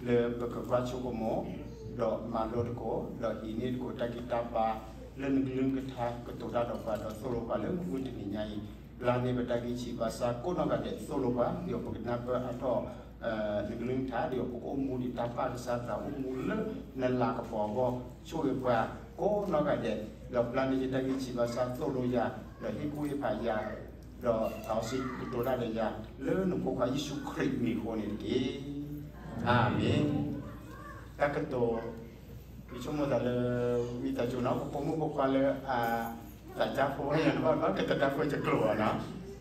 လၢပကကွၢ်ဆိကမိၣ် ဒီးမၤလိသကိး ဒီးဟံးန့ၢ်သကိးတၢ်ဂံၢ်တၢ်ဘါ လၢနကလုၢ်ကထါကတိၤတၢ်ဒီးပှၤ ဒီးသိၣ်လိပှၤလၢမုၢ်တနံၤညါအံၤ, ပျၢ်န့ၢ်ပတၢ်ဂံၢ်ဆံးဘါစၢ်ကိးနီၢ်ဂၤဒဲး သိၣ်လိပှၤ ဒီးပကနၢ်ပၢၢ်အါထီၣ် နကလုၢ်ကထါ ဒီးပကအိၣ်မူဒံးတၢ်ပၢ်ကစၢ်သးအိၣ်မူလၢနလၤကပီၤအဂီၢ် ဆိၣ်ဂ့ၤပှၤကိးနီၢ်ဂၤဒဲး, ဒီးပျၢ်န့ၢ်ယတၢ်ဂံၢ်ဆံးဘါစၢ် သိၣ်လိယၤ ဒီးဟ့ၣ်ကူၣ်ဟ့ၣ်ဖးယၤ ဒီးသးစီဆှံကတိၤတၢ်ဒီးယၤ လၢနဖိခွါယ့ၣ်ၡူးခရံာ်မံၤအဃိန့ၣ်တက့ၢ်. အၤမ့ၣ်. တၢ်ကတိၤ ယဆိကမိၣ်သးလၢ ဝံသးစူၤနီၤ ပဖိမုၣ်ဖိခွါလၢအသးစၢ်ဖိဝဲန့ၣ် နဘၣ်ဘၣ်ကတၢၢ်တၢ်ဖိတကျိၤဘၣ်နီၤ,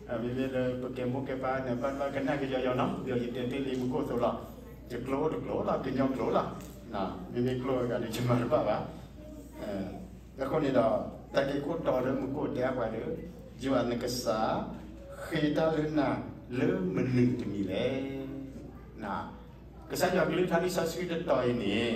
မ့မ့ၢ်လၢပကဲမိၢ်ကဲပၢ်န့ၣ် ဘၣ်ဘၣ်ကနၣ်ကယီယီနီၤ, ဒီးယတဲတ့ၢ်လံမူခိၣ်အသိးလီၤ, ယကျိအိၣ်တကျိၤလီၤ ကညီကျိၤလီၤ, မ့မ့ၢ်ကျိအဂၤန့ၣ် ယမၤတဘၣ်ဘၣ်. အဃိန့ၣ်ဒီး တၢ်ဂ့ၢ်ခိၣ်တီလၢမူခိၣ်တဲအါပှၤဒီး ယွၤနကစၢ် ဃ့တၢ်လၢနၤ လၢမနုၤတမံၤလဲၣ်. ကစၢ်ယွၤကလုၢ်ကထါလံာ်စီဆှံတတီၤအံၤန့ၣ်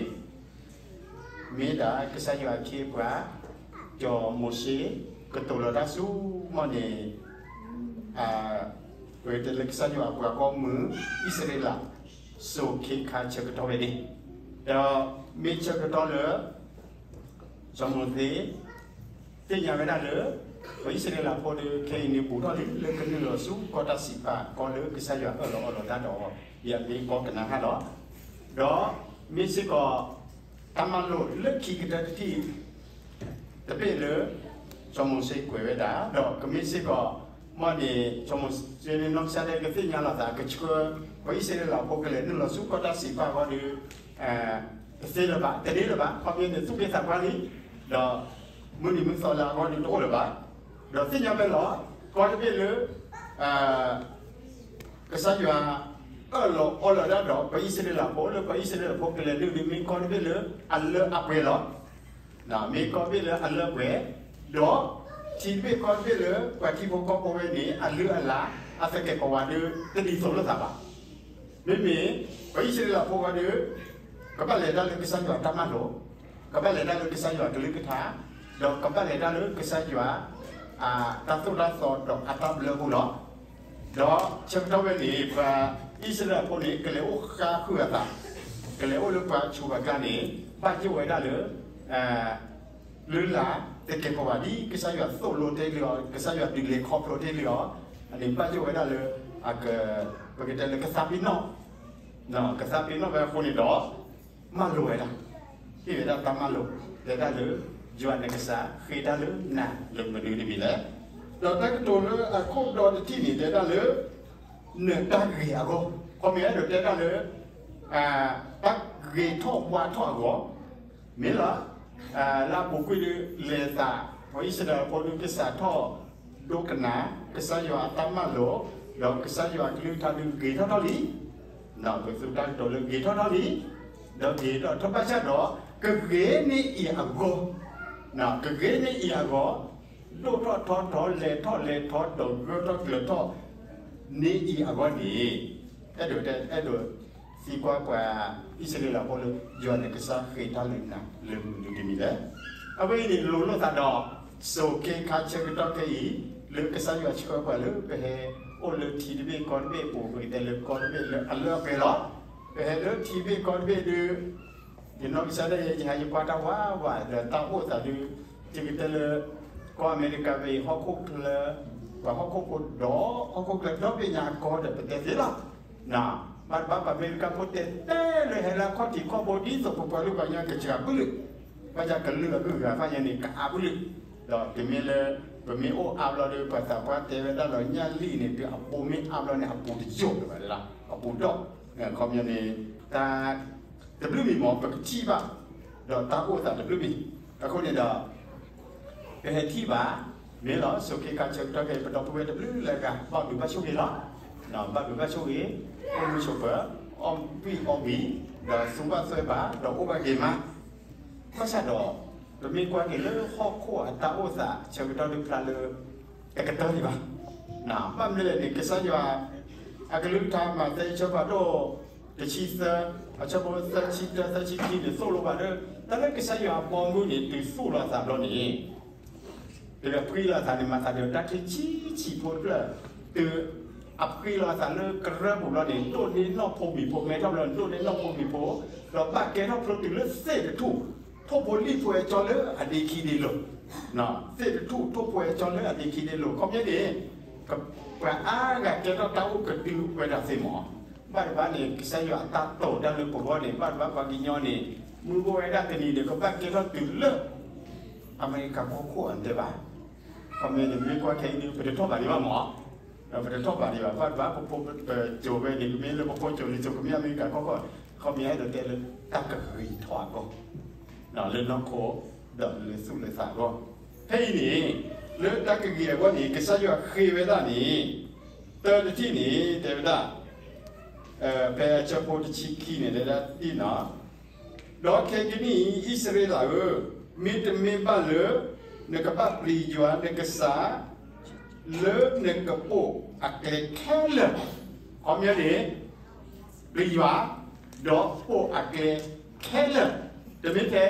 မ့ၢ်ဒၣ်ကစၢ်ယွၤအခ့အပှၤ စီၤမိၤၡ့ ကတိၤလီၤတၢ်ဆူမီၢ်န့ၣ် ပတဲလၢကစၢ်ယွၤအပှၤဂီၢ်မုၢ် အံၣ်စရ့လး စိၤခ့ခါဆၢကတီၢ်ဝဲန့ၣ်, ဒီးမ့ၢ်ဆၢကတီၢ်လၢ စီၤမိၤၡ့ သ့ၣ်ညါဝဲဒၣ်လၢ ပှၤအံၣ်စရ့လးဖိဒီး ခဲအံၤန့ၣ် ဘူးထီၣ်လံလၢကနုာ်လီၤဆူကီၢ်တၢ်စံးပာ် ကီၢ်လၢကစၢ်ယွၤအၢၣ်လီၤအီလီၤတၢ်ဒီး ယမ့ၢ်ကီၢ်ကနၤအၣ်လီၤ. ဒီးမ့ၢ်စ့ၢ်ကီး တၢ်မၤလိာ်လၢခံကတၢၢ်တထံၣ် တဘ့ၣ်လၢ စီၤမိၤၡ့ကွဲးဝဲဒၣ် ဒီးကမ့ၢ်စ့ၢ်ကီး မီၢ်န့ၣ် စီၤမိၤၡ့န့ၣ် နီၢ်ကစၢ်ဒၣ်ကသ့ၣ်ညါလီၤသး ကဆှၢ ပှၤအံၣ်စရ့လးဖိကလဲၤနုာ်လီၤဆူကီၢ်တၢ်စံးပာ်အဂီၢ်ဒီး တသ့လၢၤဘၣ်, တန့ၢ်လၢၤဘၣ်, ခီဖျိန့ၣ် သူၣ်က့သးပှၢ်လံ, ဒီးမုၢ်နံၤမုၢ်သီလၢအဂီၢ်ဒီးတအိၣ်လၢၤဘၣ်. ဒီးသ့ၣ်ညါဝဲလီၤ, ကီၢ်တဘ့ၣ်လၢ ကစၢ်ယွၤ အၢၣ်လီၤအီလီၤဒၣ်ဒီး ပှၤအံၣ်စရ့လးဖိ လၢပှၤအံၣ်စရ့လးဖိကလဲၤနုာ်ဒ်မ့ၢ်ကီၢ်တဘ့ၣ်လၢ အလၢအပှဲၤလီၤ. မ့ၢ်ကီၢ်တဘ့ၣ်လၢအလၢအပှဲၤ, ဒီးထံတဘ့ၣ်ကီၢ်တဘ့ၣ်လၢ ပှၤထံဖိကီၢ်ဖိဝဲန့ၣ် အလုၢ်အလၢ် အသကဲးပဝးဒီး တဒ်သိးလိာ်သးဘၣ်. မ့မ့ၢ် ပှၤအံၣ်စရ့လးဖိဝဲဒီး ကဘၣ်လဲၤတၢ်လၢကစၢ်ယွၤတၢ်မၤလိာ်, ကဘၣ်လဲၤတၢ်လၢကစၢ်ယွၤကလုၢ်ကထါ, ဒီးကဘၣ်လဲၤတၢ်လၢကစၢ်ယွၤ တၢ်သိၣ်တၢ်သီဒီးအတၢ်ဘျၢအဃိလီၤ. ဒီးဆၢကတီၢ်ဝဲန့ၣ် ပှၤအံၣ်စရ့လးဖိန့ၣ် ကလဲၤအိၣ်ဃါဃုာ်အသး, ကလဲၤအိၣ်လၢပှၤဆူးပှၤကျါန့ၣ် ဘၣ်ယိၣ်ဝဲဒၣ်လၢ လုၢ်လၢ်သကဲးပဝးဒ်ကစၢ်ယွၤသိၣ်လိတ့ၢ်လံအီၤ, ကစၢ်ယွၤဒုးလဲၤခီဖျိတ့ၢ်လံအီၤ, အန့ၣ်ဘၣ်ယိၣ်ဝဲဒၣ်လၢ ပကတဲလၢကသးပ့ၤနီၣ်, ကသးပ့ၤနီၣ်ဝဲအဃိန့ၣ်ဒီး မၤလိာ်ဝဲဒၣ်, ဟ့ၣ်ဝဲဒၣ်တၢ်မၤလိာ်, တဲဒၣ်လၢ ယွၤနကစၢ်ဃ့တၢ်လၢနၤလၢမနုၤတမံၤလဲၣ်. ဒီးတၢ်ကတိၤလၢအခိၣ်တီတထံၣ်န့ၣ် တဲဒၣ်လၢ နတၢ်ဂ့ၤအဂီၢ်, ခီမ့ၢ်အဲၣ်ဒိးတဲဒၣ်လၢ တၢ်ဂ့ၤထီၣ်ဝါထီၣ်အဂီၢ်, မ့ၢ်လီၤ. လၢအပူၤကွံာ်ဒုး လဲၤသး ပှၤအံၣ်စရ့လးဖိဒုး ကစးထီၣ်ဒိကနၣ် ကစၢ်ယွၤအတၢ်မၤလိာ်, ဒီးကစၢ်ယွၤအကလုၢ်ကထါဒုးဂ့ၤထီၣ်ထီၣ်လံ. ပသူတၢ်ကတိၤလၢဂ့ၤထီၣ်ထီၣ်လံ, ဒီးဂ့ၤထီၣ်ထီၣ်ဘၣ်ဆၣ်ဒီး ကဂ့ၤန့ၢ်အံၤအဂီၢ်, ကဂ့ၤန့ၢ်အံၤအဂီၢ်, ဒိၣ်ထီၣ်ထီထီၣ် လဲၤထီၣ်လဲၤထီၣ် ဒီးဂၢၢ်ထီၣ်ကျၢၤထီၣ် န့ၢ်အံၤအဂီၢ်န့ၣ်, အဲၣ်ဒိးတဲ အဲၣ်ဒိးသံကွၢ်ပှၤအံၣ်စရ့လးဖိလၢ ယွၤနကစၢ်ဃ့တၢ်လၢနၤလၢမနုၤတမံၤလဲၣ်. အဝဲအံၤန့ၣ် လိၤလိာ်သးဒီး စိၤခ့ခါဆၢကတီၢ်ခဲအံၤ လၢကစၢ်ယွၤဆှၢပှၤလၢပဟဲအိၣ်လၢထံတဘ့ၣ်ကီၢ်တဘ့ၣ်အပူၤ ပကတဲလၢကီၢ်တဘ့ၣ်လၢအလၢအပှဲၤလီၤ. ပဟဲလၢထံတဘ့ၣ်ကီၢ်တဘ့ၣ်ဒုး ယနီၢ်ကစၢ်ဒၣ်ယဲ ယဟးယကွၢ်တၢ်ဝးဝး ဒီးတၢ်အိၣ်သးဒုး ယကတဲလၢ ကီၢ်အမဲရကၤဝဲအံၤ ဟီၣ်ခိၣ်ချၢ ပှၤဟီၣ်ခိၣ်ဖိဒီး ဟီၣ်ခိၣ်ချၢဒီဘ့ၣ်ညါအကီၢ်ဒီး ပတဲသ့လီၤ. ဘၣ်တဘၣ်ပှၤအမဲရကၤဖိတဲတဲလၢဟဲလၢအခီၣ်ထံးခီၣ်ဘိဒ်သိးပပှၤလၢပှၤကညီကစှၤဘုလၢ ဘၣ်ဆၣ်ကလုာ်အဂုၤအဂၤဖးညါန့ၣ် ကအါဘုလၢ ဒီးတမ့ၢ်လၢ ပမ့ၢ်အိၣ်အါဘျီဒီး ပှၤသးပှၢ်တဲဝဲဒၣ်လီၤ ညၣ်လံၣ်န့ၣ် တုၤအပူၤမ့ၢ်အါဘျီန့ၣ် အပူၤတယိာ်လၢၤဘၣ်လီၤ အပူၤဒီး ခီပညီန့ၣ် တၢ် တဘျုးမံၤမ့ၢ် ပကထံၣ်ဘၣ် ဒီးတၢ်အိၣ်သးတဘျုးမံၤ အဃိန့ၣ်ဒီး ပဟဲထံၣ်ဘၣ် မ့ၢ်လီၤ စိၤခ့ခါဆၢကတီၢ်ခဲအံၤ ပဒီပုၢ်ဝဲၢ်တဘျုးလၢအဂၤ ဘၣ်ဘျုးဘၣ်ဆိၣ်ဂ့ၤလီၤ. ဘၣ်ဘျုးဘၣ်ဆိၣ်ဂ့ၤ အိၣ်မုာ်ဆိးပၢၤ အီၣ်ဘံၣ်အီၣ်ဘံၣ် ဒီးသူဘၣ်သွဲဘၣ် ဒီးအိၣ်ဘၣ်ဂ့ၤမး ဘၣ်ဆၣ်ဒီး ပမ့ၢ်ကွၢ်က့ၤလၢဟီၣ်ခိၣ်အတၢ်အိၣ်သးဆၢကတီၢ်ဒုးဖျါလၢ တကတၢၢ်ဒံးဘၣ်. ဘၣ်မနုၤလဲၣ်န့ၣ် ကစၢ်ယွၤ အကလုၢ်ကထါ မးသဲအဆၢဖးဒိၣ် တဆံသၢ အဆၢဖိသၢဆံတၢ သၢဆံခံန့ၣ် သိၣ်လိဘၣ်လၢ တၢ်လၢကစၢ်ယွၤအဘီအမုၢ်န့ၣ် တုၤသူၣ်လီၤအသးဘျီန့ၣ် တုၤအဖှံလီၤအသးန့ၣ် မၤသးဒ်တၢ်ထံဆံးဆံးဖိတဖျၢၣ် တုၤအဖှံလီၤအသးလၢကရၢၢ်ပူၤဘျီန့ၣ် ဒိၣ်န့ၢ်နီၢ်ဖိမံၤဖိ မဲထီၣ်ဘျီန့ၣ် ဒိၣ်န့ၢ်နီၢ်ဖိမံၤဖိ ဒီးဘၣ်ကဲထီၣ်ဖျိတုၤလၢသ့ၣ်တထူၣ် ထိၣ်ဖိလံၣ်ဖိအဲကၠီလၢအဒ့ခံဒ့လိၤ သ့ၣ်တထူၣ်ထိၣ်ဖိအဲကၠီလၢအဒ့ခံဒ့လိၤ ခီပညီန့ၣ် ပှၤအါဂၤကဲထီၣ်တၢ်အိၣ်ကဒုဝဲဒၣ်သ့မး ဘၣ်တဘၣ်န့ၣ် ကစၢ်ယွၤအတၢ်တိာ်တၢ်လၢပဂီၢ်န့ၣ် ဘၣ်တဘၣ်ပှၤကညီန့ၣ် မုၢ်ဂီၢ်ဝဲဒၣ်တနံၤန့ၣ် ကဘၣ်ကဲထီၣ်တုၤလၢ အမဲရကၤကီၢ်ခိၣ်အတဲဘၣ် ခီပညီန့ၣ် မ့ၢ်ကွၢ်ခဲအံၤဒုး ပတထီၣ်ဘးဒံးဘၣ်မး ဒီးပတထီၣ်ဘးဒံးဘၣ် ဘၣ်တဘၣ်ပဖိပစိၤဝဲန့ၣ် ကမ့ၢ်လၢပဖိစိၤလံၤစိၤ ကမ့ၢ်အမဲရကၤကီၢ်ခိၣ် ခီပညီအဲၣ်ဒိးတဲလၢတၢ်ကဂ့ၤထီၣ်အဂီၢ် လၢနီၢ်ခိ ဒီးလၢသူၣ်လၢသးအဂီၢ် ဖဲအံၤန့ၣ် လၢတၢ်ကဂ့ၤအဂီၢ်န့ၣ် ကစၢ်ယွၤဃ့ဝဲဒၣ်န့ၣ် တၢ်တထံၣ်န့ၣ် တဲဝဲဒၣ် ဖဲအဆၢဖိတဆံခံန့ၣ် တဲဒၣ်ဒ်နီၤ ဒီးခဲကနံၣ်အံၤ အံၣ်စရ့လးဧၢ, မ့တမ့ၢ်ဘၣ်လၢ နကဘၣ်ပျံၤယွၤနကစၢ် လၢနကပိာ်အကျဲခဲလၢာ်, ခီပညီန့ၣ် ပျံၤယွၤ ဒီးပိာ်အကျဲခဲလၢာ်, တမ့ၢ်ထဲ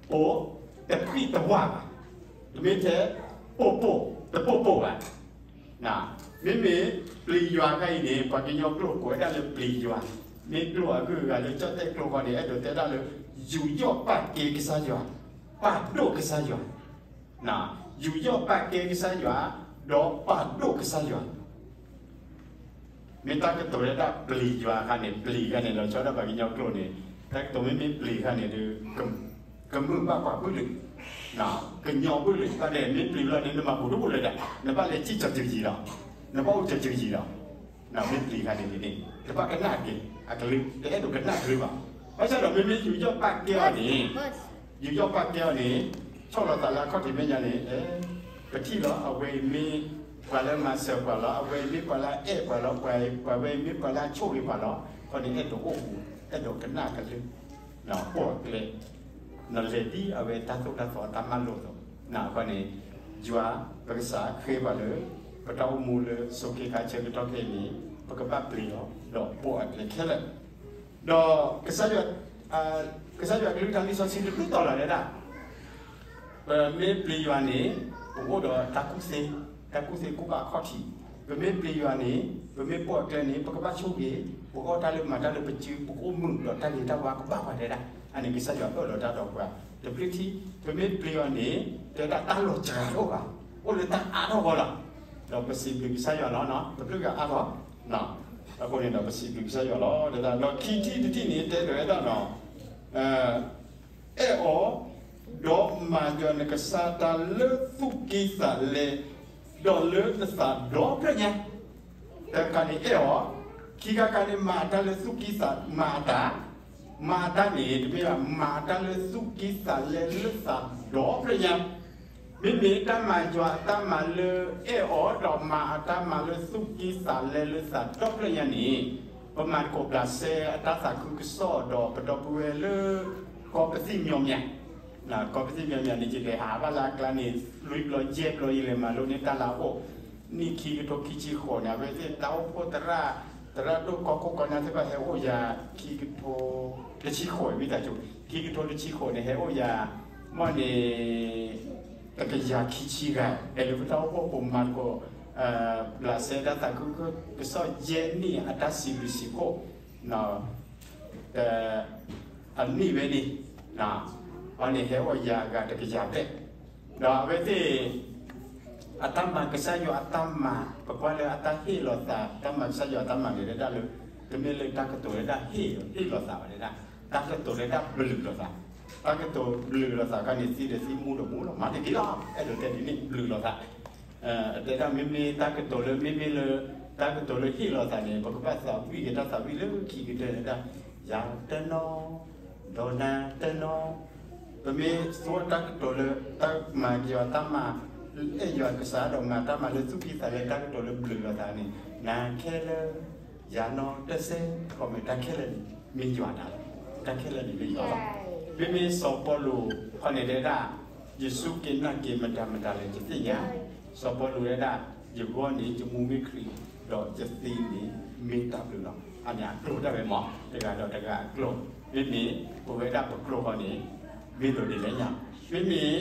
ပိာ်တဖှံတဝါဘၣ်, တမ့ၢ်ထဲပိာ်ပိာ်တပိာ်ပိာ်ဘၣ်. မ့မ့ၢ်ပျံၤယွၤခါအံၤန့ၣ် ပှၤကညီကျိာ်ကိးဝဲဒၣ်လၢပျံၤယွၤ, မ့ၢ်ကျိာ်အဂုၤအဂၤလၢကၠီၣ်တဲၣ်ကျိာ်ဃီန့ၣ် အဲၣ်ဒိးတဲဒၣ်လၢ ယူးယီၣ်ပာ်ကဲကစၢ်ယွၤ, ပာ်ဒိၣ်ကစၢ်ယွၤ, ယူးယီၣ်ပာ်ကဲကစၢ်ယွၤ, ဒီးပာ်ဒိၣ်ကစၢ်ယွၤ မ့ၢ်တၢ်ကတိၤလၢတၢ်ပျံၤယွၤအခါန့ၣ် ပျံၤအခါန့ၣ် လီၤဆီဒၣ်ပှၤကညီကျိာ်န့ၣ် တၢ်ကတိၤမ့မ့ၢ်ပျံၤအခါန့ၣ်ဒီး ကမုာ်ဘၣ်ပှၤဘုလၢ ကညီဘုလၢ ဘၣ်လဲၣ် မ့ၢ်ပျံၤဘျီန့ၣ် နမၤပူၤဒိၣ်ပူၤလၢဒၣ် နဘၣ်လဲၤစံၣ်ကၠီၤစၢၤယံၤဒီး နဘၣ်အိၣ်ကၠီၤစၢၤယံၤဒီး မ့ၢ်ပျံၤအခါန့ၣ်န့ၣ် တဘၣ်ကနၣ်က့ၤ အကလုၢ် တအဲၣ်ဒိးကနၣ်ကလုၢ်ဘၣ်. ဘၣ်ဆၣ်ဒီးမ့မ့ၢ်ယူးယီၣ်ပာ်ကဲအီၤန့ၣ် ယူးယီၣ်ပာ်ကဲအီၤန့ၣ် ဆီၣ်လီၤသးလၢအခီၣ်ထံးမဲာ်ညါန့ၣ် ပထံၣ်လီၤ အဝဲအံၤမ့ၢ်ပှၤလၢမၤစၢၤပှၤလီၤ, အဝဲအံၤမ့ၢ်ပှၤလၢအအဲၣ်ပှၤလီၤ, ပှၤဝဲအံၤမ့ၢ်ပှၤလၢအဆိၣ်ဂ့ၤပှၤလီၤ, အဃိန့ၣ် အဲၣ်ဒိးအိၣ်မူ အဲၣ်ဒိးကနၣ်ကလုၢ် ပိာ်အကျဲ လဲၤဒ်အဝဲတၢ်သိၣ်တၢ်သီတၢ်မၤလိာ်အသိး အဃိန့ၣ် ယွၤပကစၢ်ဃ့ပှၤလၢ ပတၢ်အိၣ်မူလၢစိၤခ့ခါဆၢကတီၢ်ခဲအံၤန့ၣ် ပကဘၣ်ပျံၤအီၤ ဒီးပိာ်အကျဲခဲလၢာ် ဒီး ကစၢ်ယွၤအကလုၢ်ကထါလံာ်စီဆှံတဘျုးတီၤလီၤတဲဒၣ် ပမ့ၢ်ပျံၤယွၤန့ၣ် ပကအိၣ်ဒီးတၢ်ကူၣ်သ့, တၢ်ကူၣ်သ့ကူၣ်ဘၣ်အခီၣ်ထံး, ပမ့ၢ်ပျံၤယွၤန့ၣ် ပမ့ၢ်ပိာ်အကျဲန့ၣ် ပကဘၣ်ဆိၣ်ဂ့ၤ, ပကအီၣ်တၢ်လၢမၤတၢ်လၢပစု, ပကအိၣ်မုာ်ဒီးတၢ်ဂ့ၤတၢ်ဝါကဘၣ်ပှၤတဲဒၣ်, အန့ၣ်ကစၢ်ယွၤအၢၣ်လီၤတၢ်ဒီးပှၤ, တဘျုးထံး ပမ့ၢ်ပျံၤယွၤန့ၣ် တဲဒၣ်တၢ်လီၤစှၤတအိၣ်ဘၣ်, အိၣ်လၢတၢ်အါထီၣ်အဂီၢ်လီၤ. ဒီးပစံးဘျုးကစၢ်ယွၤလီၤ, တဘျုးဂၤအါထီၣ်, အဃိန့ၣ်ဒီးပစံးဘျုးကစၢ်ယွၤလီၤ, ဒီးခံထံၣ်တထံၣ်န့ၣ် တဲဒၣ်ဝဲဒၣ်နီၤ အဲၣ်အီၤ ဒီးမၤယွၤနကစၢ်တၢ်လၢသူၣ်ကံၢ်သးလဲ, ဒီးလၢနသးဒီဖျၢၣ်ညါ, တၢ်ခါန့ၣ်အဲၣ်အီၤ, ခံခါခါန့ၣ် မၤအတၢ်လၢသူၣ်ကံၢ်သး, မၤအတၢ်, မၤအတၢ်န့ၣ် တမ့ၢ်ဘၣ် မၤအတၢ်လၢသူၣ်ကံၢ်သးလဲလၢသးဒီဖျၢၣ်ညါ, မ့မ့ၢ်တၢ်မၤယွၤအတၢ်မၤလၢအဲၣ်အီၤဒီးမၤအတၢ်မၤလၢသူၣ်ကံၢ်သးလဲလၢသးဒီဖျၢၣ်ညါန့ၣ်, ပမၤသကိးဘျးစဲအတၢ်သးခုကစီၣ်ဒီးပဒီပုၢ်ဝဲၢ်လၢ ကီၢ်ပသံၣ်မျီမၠး, ကီၢ်ပသံၣ်မျီမၠးန့ၣ် ယလဲၤဟးဘၣ်လၢအကျါန့ၣ် လွံၢ်ဘျီယဲၢ်ဘျီ ယလဲၤမၤလိန့ၢ်တၢ်လၢအအိၣ်, နံၣ်ခံကထိခံဆံဃိးန့ၣ် အဝဲသ့ၣ်တၢ်အိၣ်ဖှိၣ်သရၣ်, သရၣ်ဒိၣ်ကီၢ်ခိၣ်ကီၢ်နၢ်သ့ၣ်တဖၣ်ဟဲအိၣ်ယၤ ခံကထိတဆံဃိး မ့ၢ်တၢ်ကၠိ, ခံကထိတဆံဃိးန့ၣ် ဟဲအိၣ်ယၤ မ့ၢ်န့ၣ် တကယၤခံဆံဂၤ, အဲၣ်ဒိးပတၢ်အိၣ်ဖှိၣ်ပမၤသကိး ဘျးစဲတၢ်သးခုကစီၣ်ယဲၢ်နံၣ်အတၢ်စံးဘျုးစံးဖှိၣ်, အနံၣ်ဝဲန့ၣ်, အဝဲန့ၣ်ဟဲအိၣ်ယၤအဂၤတကယၤဘျဲၣ်, ဒီးအဝဲသ့ၣ် အတၢ်မၤကစၢ်ယွၤအတၢ်မၤ ပကွၢ်လၢအတၢ်ဟ့ၣ်လီၤသး တၢ်မၤကစၢ်ယွၤအတၢ်မၤန့ၣ် ဒၣ်လၢ တမ့ၢ်လၢတၢ်ကတိၤလၢဒၣ်ဟ့ၣ်, ဟ့ၣ်လီၤသးဘၣ်ဒၣ်, တၢ်ကတိၤလၢဒၣ်ဘျုးလီၤသး, တၢ်ကတိၤဘျုးလီၤသးခါန့ၣ် သံဒီးသံ မူဒီးမူလီၤ, မၤတက့ၢ်လီၤ, အဲၣ်ဒိးတဲဒ်န့ၣ် ဘျုးလီၤသး တဲဒၣ်မ့မ့ၢ်တၢ်ကတိၤလၢ မ့မ့ၢ်လၢ တၢ်ကတိၤလၢဟ့ၣ်လီၤသးန့ၣ် ပကဘၣ်သးဝံၣ်က့ၤတၢ်သးဝံၣ်လၢခံကတၢၢ်န့ၣ်ဒၣ်, ယၤတနီၤ, ဒီးနၤတနီၤ, ပမ့ၢ်သူတၢ်ကတိၤလၢ တၢ်မၤယွၤတၢ်မၤ, အဲၣ်ယွၤကစၢ်ဒီးမၤတၢ်မၤလၢသူၣ်ကံၢ်သးလဲ တၢ်ကတိၤလၢဘျုးလီၤသးန့ၣ်, နၤခဲလၢာ်, ယၤနီၢ်တစဲး, ခီမ့ၢ်တၢ်ခဲလၢာ်န့ၣ် မ့ၢ်ယွၤတၢ်လီၤ, တၢ်ခဲလၢာ်န့ၣ်မ့ၢ်ယွၤလီၤ, မ့မ့ၢ်စီၤပီလူးခီန့ၣ်တဲဒၣ် ယစူၢ်က့ၤနာ်က့ၤမတၤမတၤလဲၣ်ယသ့ၣ်ညါ, စီၤပီလူးတဲဒၣ် ယဂီၢ်န့ၣ် ယမူမ့ၢ်ခရံာ်, ဒီးယသံန့ၣ် မ့ၢ်တၢ်ဘျုးလီၤ, အန့ၣ်အကျိာ်ဒၣ်ဝဲမး တဂၤဒီးတဂၤအကျိာ်, မ့မ့ၢ်ပဝဲဒၣ်ပကျိာ်ဃီန့ၣ် မ့ၢ်လိၤဒ်လဲၣ်ညါ, မ့မ့ၢ်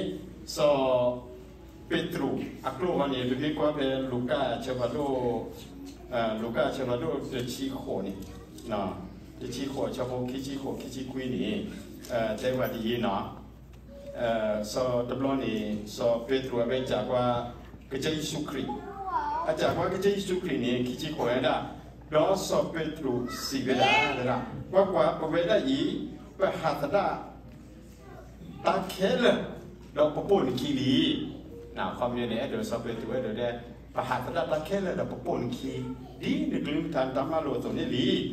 စီၤ ပ့းတရူးအကျိာ်ဃီန့ၣ် ပမ့ၢ်ကွၢ်ဖဲလူၤကၣ်ဆၢဖးဒိၣ်, လူၤကၣ်ဆၢဖးဒိၣ်တဆံဃိးန့ၣ်, တဆံဃိးဆၢဖိခံဆံဃိး ခံဆံခွံန့ၣ်, တဲဝဲဒ်အံၤနီၤ, စီၤတဘျီန့ၣ် စီၤပ့းတရူးအဝဲစံးကွၢ် ကစၢ်ယ့ၣ်ၡူးခရံာ်, အစံးကွၢ်ကစၢ်ယ့ၣ်ၡူးခရံာ်န့ၣ် ခံဆံဃိးဝဲဒၣ်, ဒီးစီၤပ့းတရူးစံးဝဲဒၣ်, ကွၢ်ကွၢ်, ပဝဲဒၣ်အံၤ ပဟးသဒၣ် တၢ်ခဲလၢာ် ဒီးပပိာ်နခံလံ. ခီပညီန့ၣ် အဲၣ်ဒိးစီၤပ့းတရူး အဲၣ်ဒိးတဲ ပဟးသဒၣ်တၢ်ခဲလၢာ်ဒီးပပိာ်နခံ, ဒ်နကလုၢ်နကထါနတၢ်မၤလိာ်အသိးန့ၣ်လံ.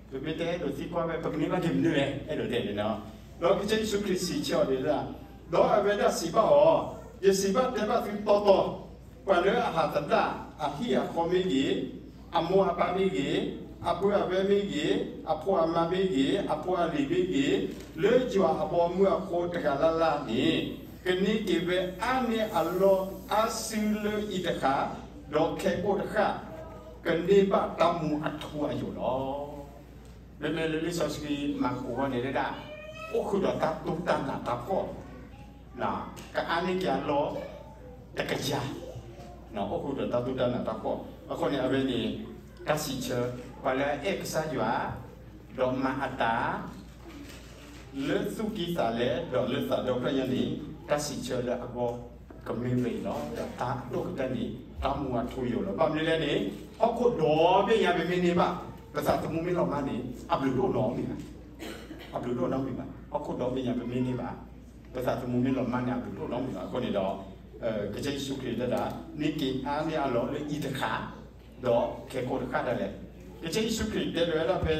ပမ့ၢ်တဲအဲၣ်ဒိးသံကွၢ်ဝဲ ပကန့ၢ်ဘၣ်က့ၤမနုၤလဲၣ် အဲၣ်ဒိးတဲန့ၣ်လီၤ. ဒီးကစၢ်ယ့ၣ်ၡူးခရံာ်စံးဆၢအီၤဒ်လဲၣ်, ဒီးအဝဲဒၣ်စံးဘၣ်အီၤ, ယစံးဘၣ်တဲဘၣ်သုတီတီ, ပှၤလၢအဟးသဒၣ်အဟံၣ်အဃီမ့ၢ်ဂ့ၤ, အမိၢ်အပၢ်မ့ၢ်ဂ့ၤ, အပုၢ်အဝဲၢ်မ့ၢ်ဂ့ၤ, အဖိအမါမ့ၢ်ဂ့ၤ, အဖိအလံၤမ့ၢ်ဂ့ၤ, လၢယွၤအဘီအမုၢ်အဃိတဂၤလၢ်လၢ်န့ၣ်, ကန့ၢ်က့ၤဝဲအါန့ၢ်အလီၢ်အါစုလၢအံၤတဃၣ်, ဒီးခဲကိာ်တဃၣ် ကန့ၢ်ဘၣ်တၢ်မူအထူအယိာ်လီၤ. မ့မ့ၢ်လၢလံာ်စီဆှံမၢ်ကူးအဂီၢ်န့ၣ်ဒၣ်, အိၣ်ဃုာ်ဒီးတၢ်တူၢ်တၢ်နးတၢ်ဖှီၣ်, ကအါန့ၢ်က့ၤအလီၢ်တကယၤ, အိၣ်ဃုာ်ဒီးတၢ်တူၢ်တၢ်နးတၢ်ဖှီၣ်. အဃိန့ၣ် အဝဲန့ၣ် တၢ်စံးဆၢ ပှၤလၢအအဲၣ်ကစၢ်ယွၤ ဒီးမၤအတၢ် လၢသူၣ်ကံၢ်သးလဲ ဒီးလၢသးဒီဖျၢၣ်ညါန့ၣ် တၢ်စံးဆၢလၢအဂီၢ်ကမ့ၢ်ဝဲအံၤလီၤ. ဒီးတၢ်အဒိၣ်ကတၢၢ်န့ၣ် တၢ်မူအထူအယိာ်လီၤ. ဘၣ်မနုၤလဲၣ်န့ၣ်, ဟီၣ်ခိၣ်ဒီဘ့ၣ်ညါပမ့ၢ်န့ၢ်ဘၣ်, ပသးသမူမ့ၢ်လီၤမၢ်န့ၣ် အဘျုးတအိၣ်နီတမံၤဘၣ်, အဘျုးတအိၣ်နီတမံၤဘၣ်. ဟီၣ်ခိၣ်ဒီဘ့ၣ်ညါပမ့ၢ်န့ၢ်ဘၣ်, ပသးသမူမ့ၢ်လီၤမၢ်န့ၣ် အဘျုးတအိၣ်နီတမံၤဘၣ်. အဃိန့ၣ်ဒီး ကစၢ်ယ့ၣ်ၡူးခရံာ်တဲဒၣ်, န့ၢ်က့ၤအါန့ၢ်အလီၢ်လၢအံၤတဃၣ် ဒီးခဲကိာ်တဃၣ်ဒၣ်လဲာ်. ကစၢ်ယ့ၣ်ၡူးခရံာ်တဲဒၣ်ဝဲဒၣ်ဖဲ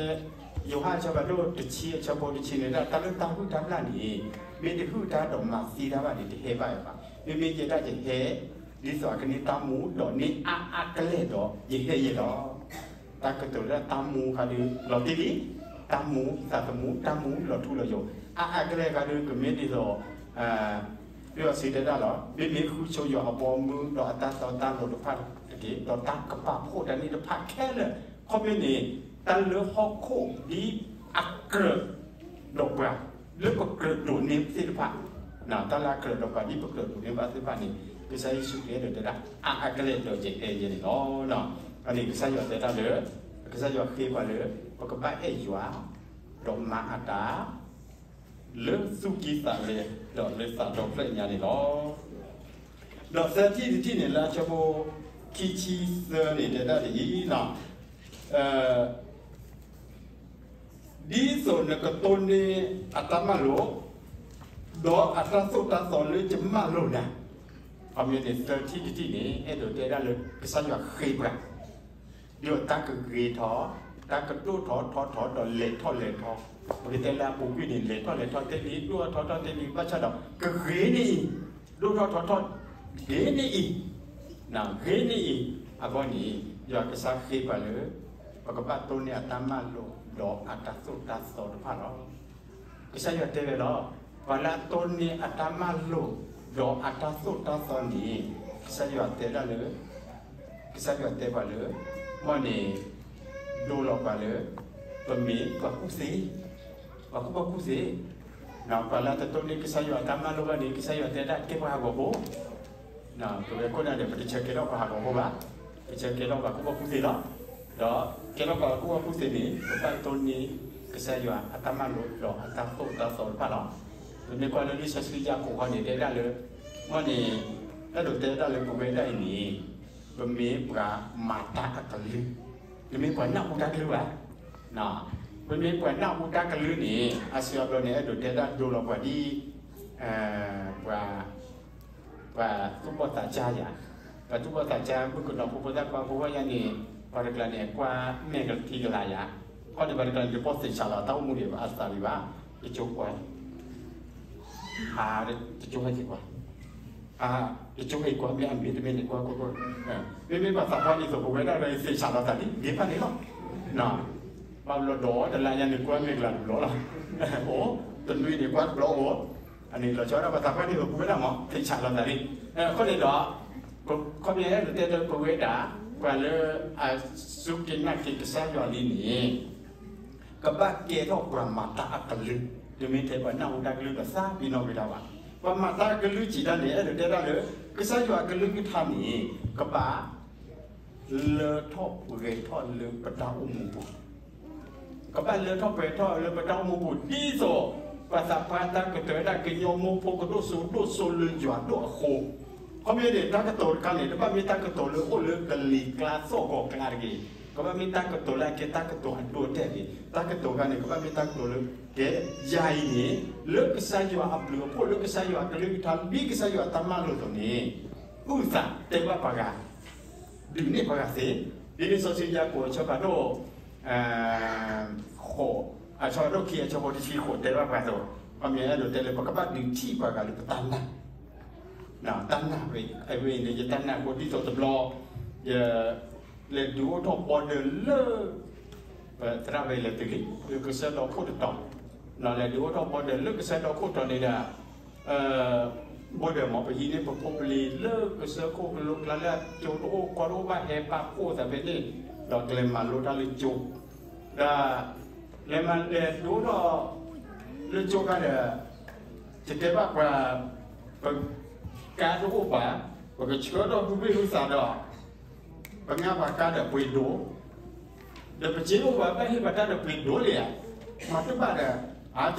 ယိၤဟၣ်အဆၢဖးဒိၣ်တဆံအဆၢဖိတဆံန့ၣ်ဒၣ်, တၢ်လၢတၢ်ဟုၣ်တၢ်ဘျၣ်န့ၣ် မ့ၢ်တဟုၣ်တၢ်ဒီးမၤသံတၢ်ဘၣ်န့ၣ် တဟဲဘၣ်ဝဲဘၣ်. မ့မ့ၢ်ယဲဒၣ်ယဟဲ ဒ်သိးအကန့ၢ်တၢ်မူ ဒီးန့ၢ်အါအါကလဲာ်ဒီးယဟဲယဲလီၤ. တၢ်ကတိၤလၢတၢ်မူခါဒုး လီၤတံၢ်လံ, တၢ်မူသးသမူ တၢ်မူလီၤထူလီၤယိာ်, အါအါကလဲာ်ခါဒုး ကမ့ၢ်ဒ်သိး ဒ်အီၤစံးတဲဒၣ်လီၤ, မ့မ့ၢ်ဃုဆိယွၤအဘီအမုၢ် ဒီးအတၢ်တီတၢ်လိၤတဖၣ်တက့ၢ်, ဒီးတၢ်ကပာ်ဖှိၣ်တၢ်န့ၣ်တဖၣ်ခဲလၢာ်, ခီမ့ၢ်န့ၣ် တၢ်လၢဟီၣ်ခိၣ်ဒ်အကြၢးဒီးပှၤ လၢပကြၢးဒိးန့ၢ်သ့ၣ်တဖၣ်, တၢ်လၢအကြၢးဒီးပှၤဒ်ပကြၢးဒိးန့ၢ်ဘၣ်သ့ၣ်တဖၣ်န့ၣ် ကစၢ်ယ့ၣ်ၡူးခရံာ်အဲၣ်ဒိးတဲဒၣ် အါအါကလဲာ်ဒီးယဟဲယဲန့ၣ်လီၤ. အန့ၣ်ကစၢ်ယွၤတဲတၢ်လၢ ကစၢ်ယွၤဃ့ပှၤလၢ ပကဘၣ်အဲၣ်ယွၤ ဒီးမၤအတၢ် လၢသူၣ်ကံၢ်သးလဲ ဒီးလၢသးဒီဖျၢၣ်ညါန့ၣ်လီၤ. ဒီးသၢထံၣ်တထံၣ်န့ၣ် လၢအဆၢဖိခံဆံသၢန့ၣ် တဲဒၣ်ဒ်အံၤ, ဒ်သိးနကတိၢ်န့ၢ်အတၢ်မၤလိာ်, ဒီးအတၢ်သိၣ်တၢ်သီလၢယမၢလိာ်နၤ. အမ့ၢ်န့ၣ် သၢထံၣ်တထံၣ်န့ၣ် အဲၣ်ဒိးတဲဒၣ်လၢကစၢ်ယွၤဃ့ပှၤ ဒီးတၢ်ကဂ့ၤထီၣ်, တၢ်ကဒိၣ်ထီၣ်ထီထီၣ်ဒီးလဲၤထီၣ်လဲၤထီ, ပကတဲလၢအပူၤကွံာ်န့ၣ် လဲၤထီၣ်လဲၤထီၣ်သ့လံ, ဒိၣ်ထီၣ်ထီထီၣ်သ့လံ, ဘၣ်ဆၣ်ဒီး ကဂ့ၤန့ၢ်အံၤ, ဒိၣ်ထီၣ်ထီထီၣ်ဂ့ၤန့ၢ်အံၤ, ဂ့ၤန့ၢ်အံၤ, အဂီၢ်န့ၣ် ယွၤကစၢ်ဃ့ပှၤလၢ ပကဘၣ်တိၢ်န့ၢ်အတၢ်မၢလိာ်ဒီးအတၢ်သိၣ်တၢ်သီတဖၣ်လီၤ. ကစၢ်ယွၤတဲဝဲလီၤ, ပှၤလၢအတိၢ်န့ၢ်အတၢ်မၢလိာ်ဒီးအတၢ်သိၣ်တၢ်သီန့ၣ်, ကစၢ်ယွၤတဲဒၣ်လၢ, ကစၢ်ယွၤတဲပှၤလၢ, မ်န့ၣ်, ဒိလီၤပှၤလၢ, ပမ့ၢ်ပှၤကူၣ်သ့, ပှၤကူၣ်ဘၣ်ကူၣ်သ့, ပှၤလၢအတတိၢ်န့ၢ်ကစၢ်ယွၤအတၢ်မၢလိာ်ဘၣ်န့ၣ် ကစၢ်ယွၤတဲဒၣ်ကဲပှၤဟးဂီၤဖိ ပဝဲခိၣ်နၢ်ဒီး ပတဆၢကဲထီၣ်ပှၤဟးဂီၤဖိဘၣ်, ပဆၢကဲထီၣ်ပှၤကူၣ်ဘၣ်ကူၣ်သ့လီၤ. ဒီးကဲထီၣ်ပှၤကူၣ်ဘၣ်ကူၣ်သ့န့ၣ် ပဘၣ်တိၢ်န့ၢ်ကစၢ်ယွၤအတၢ်မၢလိာ်ဒီးအတၢ်သိၣ်တၢ်သီတဖၣ်လီၤ. ပမ့ၢ်ကွၢ်လၢလံာ်စီဆှံယၤကိာ်ဃီန့ၣ် တဲဒၣ်လၢ, မ်န့ၣ်, အဲၣ်ဒိးတဲဒၣ်လၢပဝဲဒၣ်အံၤန့ၣ်, ပမ့ၢ်ပှၤမၤတၢ်အကလုၢ်, တမ့ၢ်ပှၤနၢ်ဟူတၢ်ကလုၢ်ဘၣ်. ပမ့ၢ်ပှၤနၢ်ဟူတၢ်ကလုၢ်န့ၣ် အါစုအါဘျီန့ၣ် အဲၣ်ဒိးတဲဒၣ်ဒိလီၤပှၤဒ် ပှၤ, ပှၤသူၣ်ဘီၣ်သးစၢ်ယၤ, ပှၤသူၣ်ဘီၣ်သးစၢ်မုၣ်ကနီၤဖိဖိသၣ်ခွါဖိဝဲယၤန့ၣ်, ပှၤတကျါန့ၣ် ကွၢ်မဲာ်ကလၤထံကလၤယၤ, ခီန့ၣ်ပှၤတကျါန့ၣ် တဘီၣ်သ့ၣ်ဆးလီၤတၢ်အိၣ်မူန့ၣ် အသးလံဘၣ်, တကၠိကွၢ် ဟး, တကၠိဟဲက့ၤကွၢ်, ဟး, တကၠိဟဲက့ၤကွၢ် မ့ၢ်အမ့ၢ်တမ့ၢ်န့ၣ်ကွၢ်ကွၢ်ကွၢ်, မ့မ့ၢ်ပှၤသးပှၢ်ဒ်သိးပဝဲဒၣ်ဝဲသ့ၣ်ဆးလီၤသးဒ်ဒ်ဖၣ်န့ၣ်လီၤ. ဘၣ်ဘျီဒီးတလါညါန့ၣ်ကွၢ်မဲာ်ကလၤတဘျီလီၤ. အိၣ်, တနွံန့ၣ်ကွၢ်တဘျီအိၣ်, အန့ၣ်လီၤဆီဒၣ်ပှၤသးပှၢ်ဒ်သိးပဝဲဒၣ်မး သ့ၣ်ဆးလီၤသးဒ်, အဃိန့ၣ်ဒီး ခီပညီအဲၣ်ဒိးတဲလၢပဝဲဒၣ်, ပှၤလၢအစူၢ်က့ၤနာ်က့ၤကစၢ်ယွၤလံန့ၣ် ကဘၣ်ကဲထီၣ်ပှၤမၤတၢ်အကလုၢ်, တမ့ၢ်ထဲပှၤနၢ်ဟူတၢ်ကလုၢ်ဒီးသးပ့ၤနီၣ်ဝဲဒၣ်ဘၣ်. ပှၤမၤတၢ်ကလုၢ်စံးတၢ်န့ၣ် အဲၣ်ဒိးတဲဒၣ်လၢ ကစၢ်ယွၤအကလုၢ်ကထါန့ၣ် ကဘၣ် လၢထီၣ်ပှဲၤထီၣ်လၢပတၢ်အိၣ်မူပူၤ, ကဘၣ်လၢထီၣ်ပှဲၤထီၣ်လၢပတၢ်အိၣ်မူပူၤ ဒ်သိး ပှၤသးပှၢ်တၢ်ကတိၤဝဲဒၣ်ကညီမိၢ်ဖိကဒိၣ်စိဒိၣ်စိလၢယွၤဒိၣ်အဃိ, ခီမ့ၢ်န့ၣ် တၢ်ကတိၤတခါန့ၣ် တဘၣ်မ့ၢ်တၢ်ကတိၤလၢအိၣ်လၢကလံၤကျါသီၣ်ဂီၤကျါတဂ့ၤ, ကဘၣ်မ့ၢ်တၢ်ကတိၤလၢအကဲတၢ်ကတိၤအဒိအတဲာ်တဂ့ၤ, တၢ်ကတိၤတခါန့ၣ် ကဘၣ်မ့ၢ်တၢ်ကတိၤလၢ ကဲယၤအံၤန့ၣ် လၢကစၢ်ယွၤအဘျုးအဖှိၣ် လၢကစၢ်ယွၤအကလုၢ်ကထါ ဒ်ကစၢ်ယွၤအတၢ်မၤလိာ်အသိးန့ၣ် အုၣ်သးတဲဘၣ်ပှၤဂၤ ဒုးနဲၣ်ပှၤဂၤသ့, ဒ်လံာ်စီဆှံယၤကိာ်အဆၢဖးဒိၣ်, ဃိး, အဆၢဖးဒိၣ်ခံ အဆၢဖိတဆံဃိးတဲဘၣ်ပှၤအသိး, ခီမ့ၢ်အဲၣ်ဒိးတဲလၢ ပကဘၣ်ဒုးထံၣ်ပှၤဂၤလၢပတၢ်နာ်, တၢ်နာ်ဝဲ, အဝဲအံၤန့ၣ် ယတၢ်နာ်အဃိဒ်သိးတဘျီ, ယ, လဲၤဒုးအိၣ်ထီၣ်ဘီဒၢလၢ ပသရၣ်ဝဲလဲၤတုၤလံ လၢကစၢၢ်ဒီခိၣ်တတီၤ, လဲၤဒုးအိၣ်ထီၣ်ဘီဒၢလၢကစၢၢ်ဒီခိၣ်တီၤန့ၣ်ဒီး, ဘီဒၢမ့ၢ်ပဟံးန့ၢ်ပဖိပလံၤလၢကစၢၢ်ခိၣ်ကလိကျါလၢအကၠိတအိၣ်ကီတအိၣ်ဘၣ်ဟဲပာ်ဖှိၣ်သးဖဲန့ၣ်, ဒီးကလဲၤမၤလိတၢ်လၢကၠိ, ဒီး, လဲၤမၤလဲၤဒုးအိၣ်ထီၣ်, လၢကၠိခါဒီး, ယတဲဘၣ်ပှၤ, ပ, ကါတအိၣ်ဘၣ်, ပကဆှၢထီၣ်ဟုဘ့ၣ်ဟုသးဒီး ပငါပှၤကါဒီး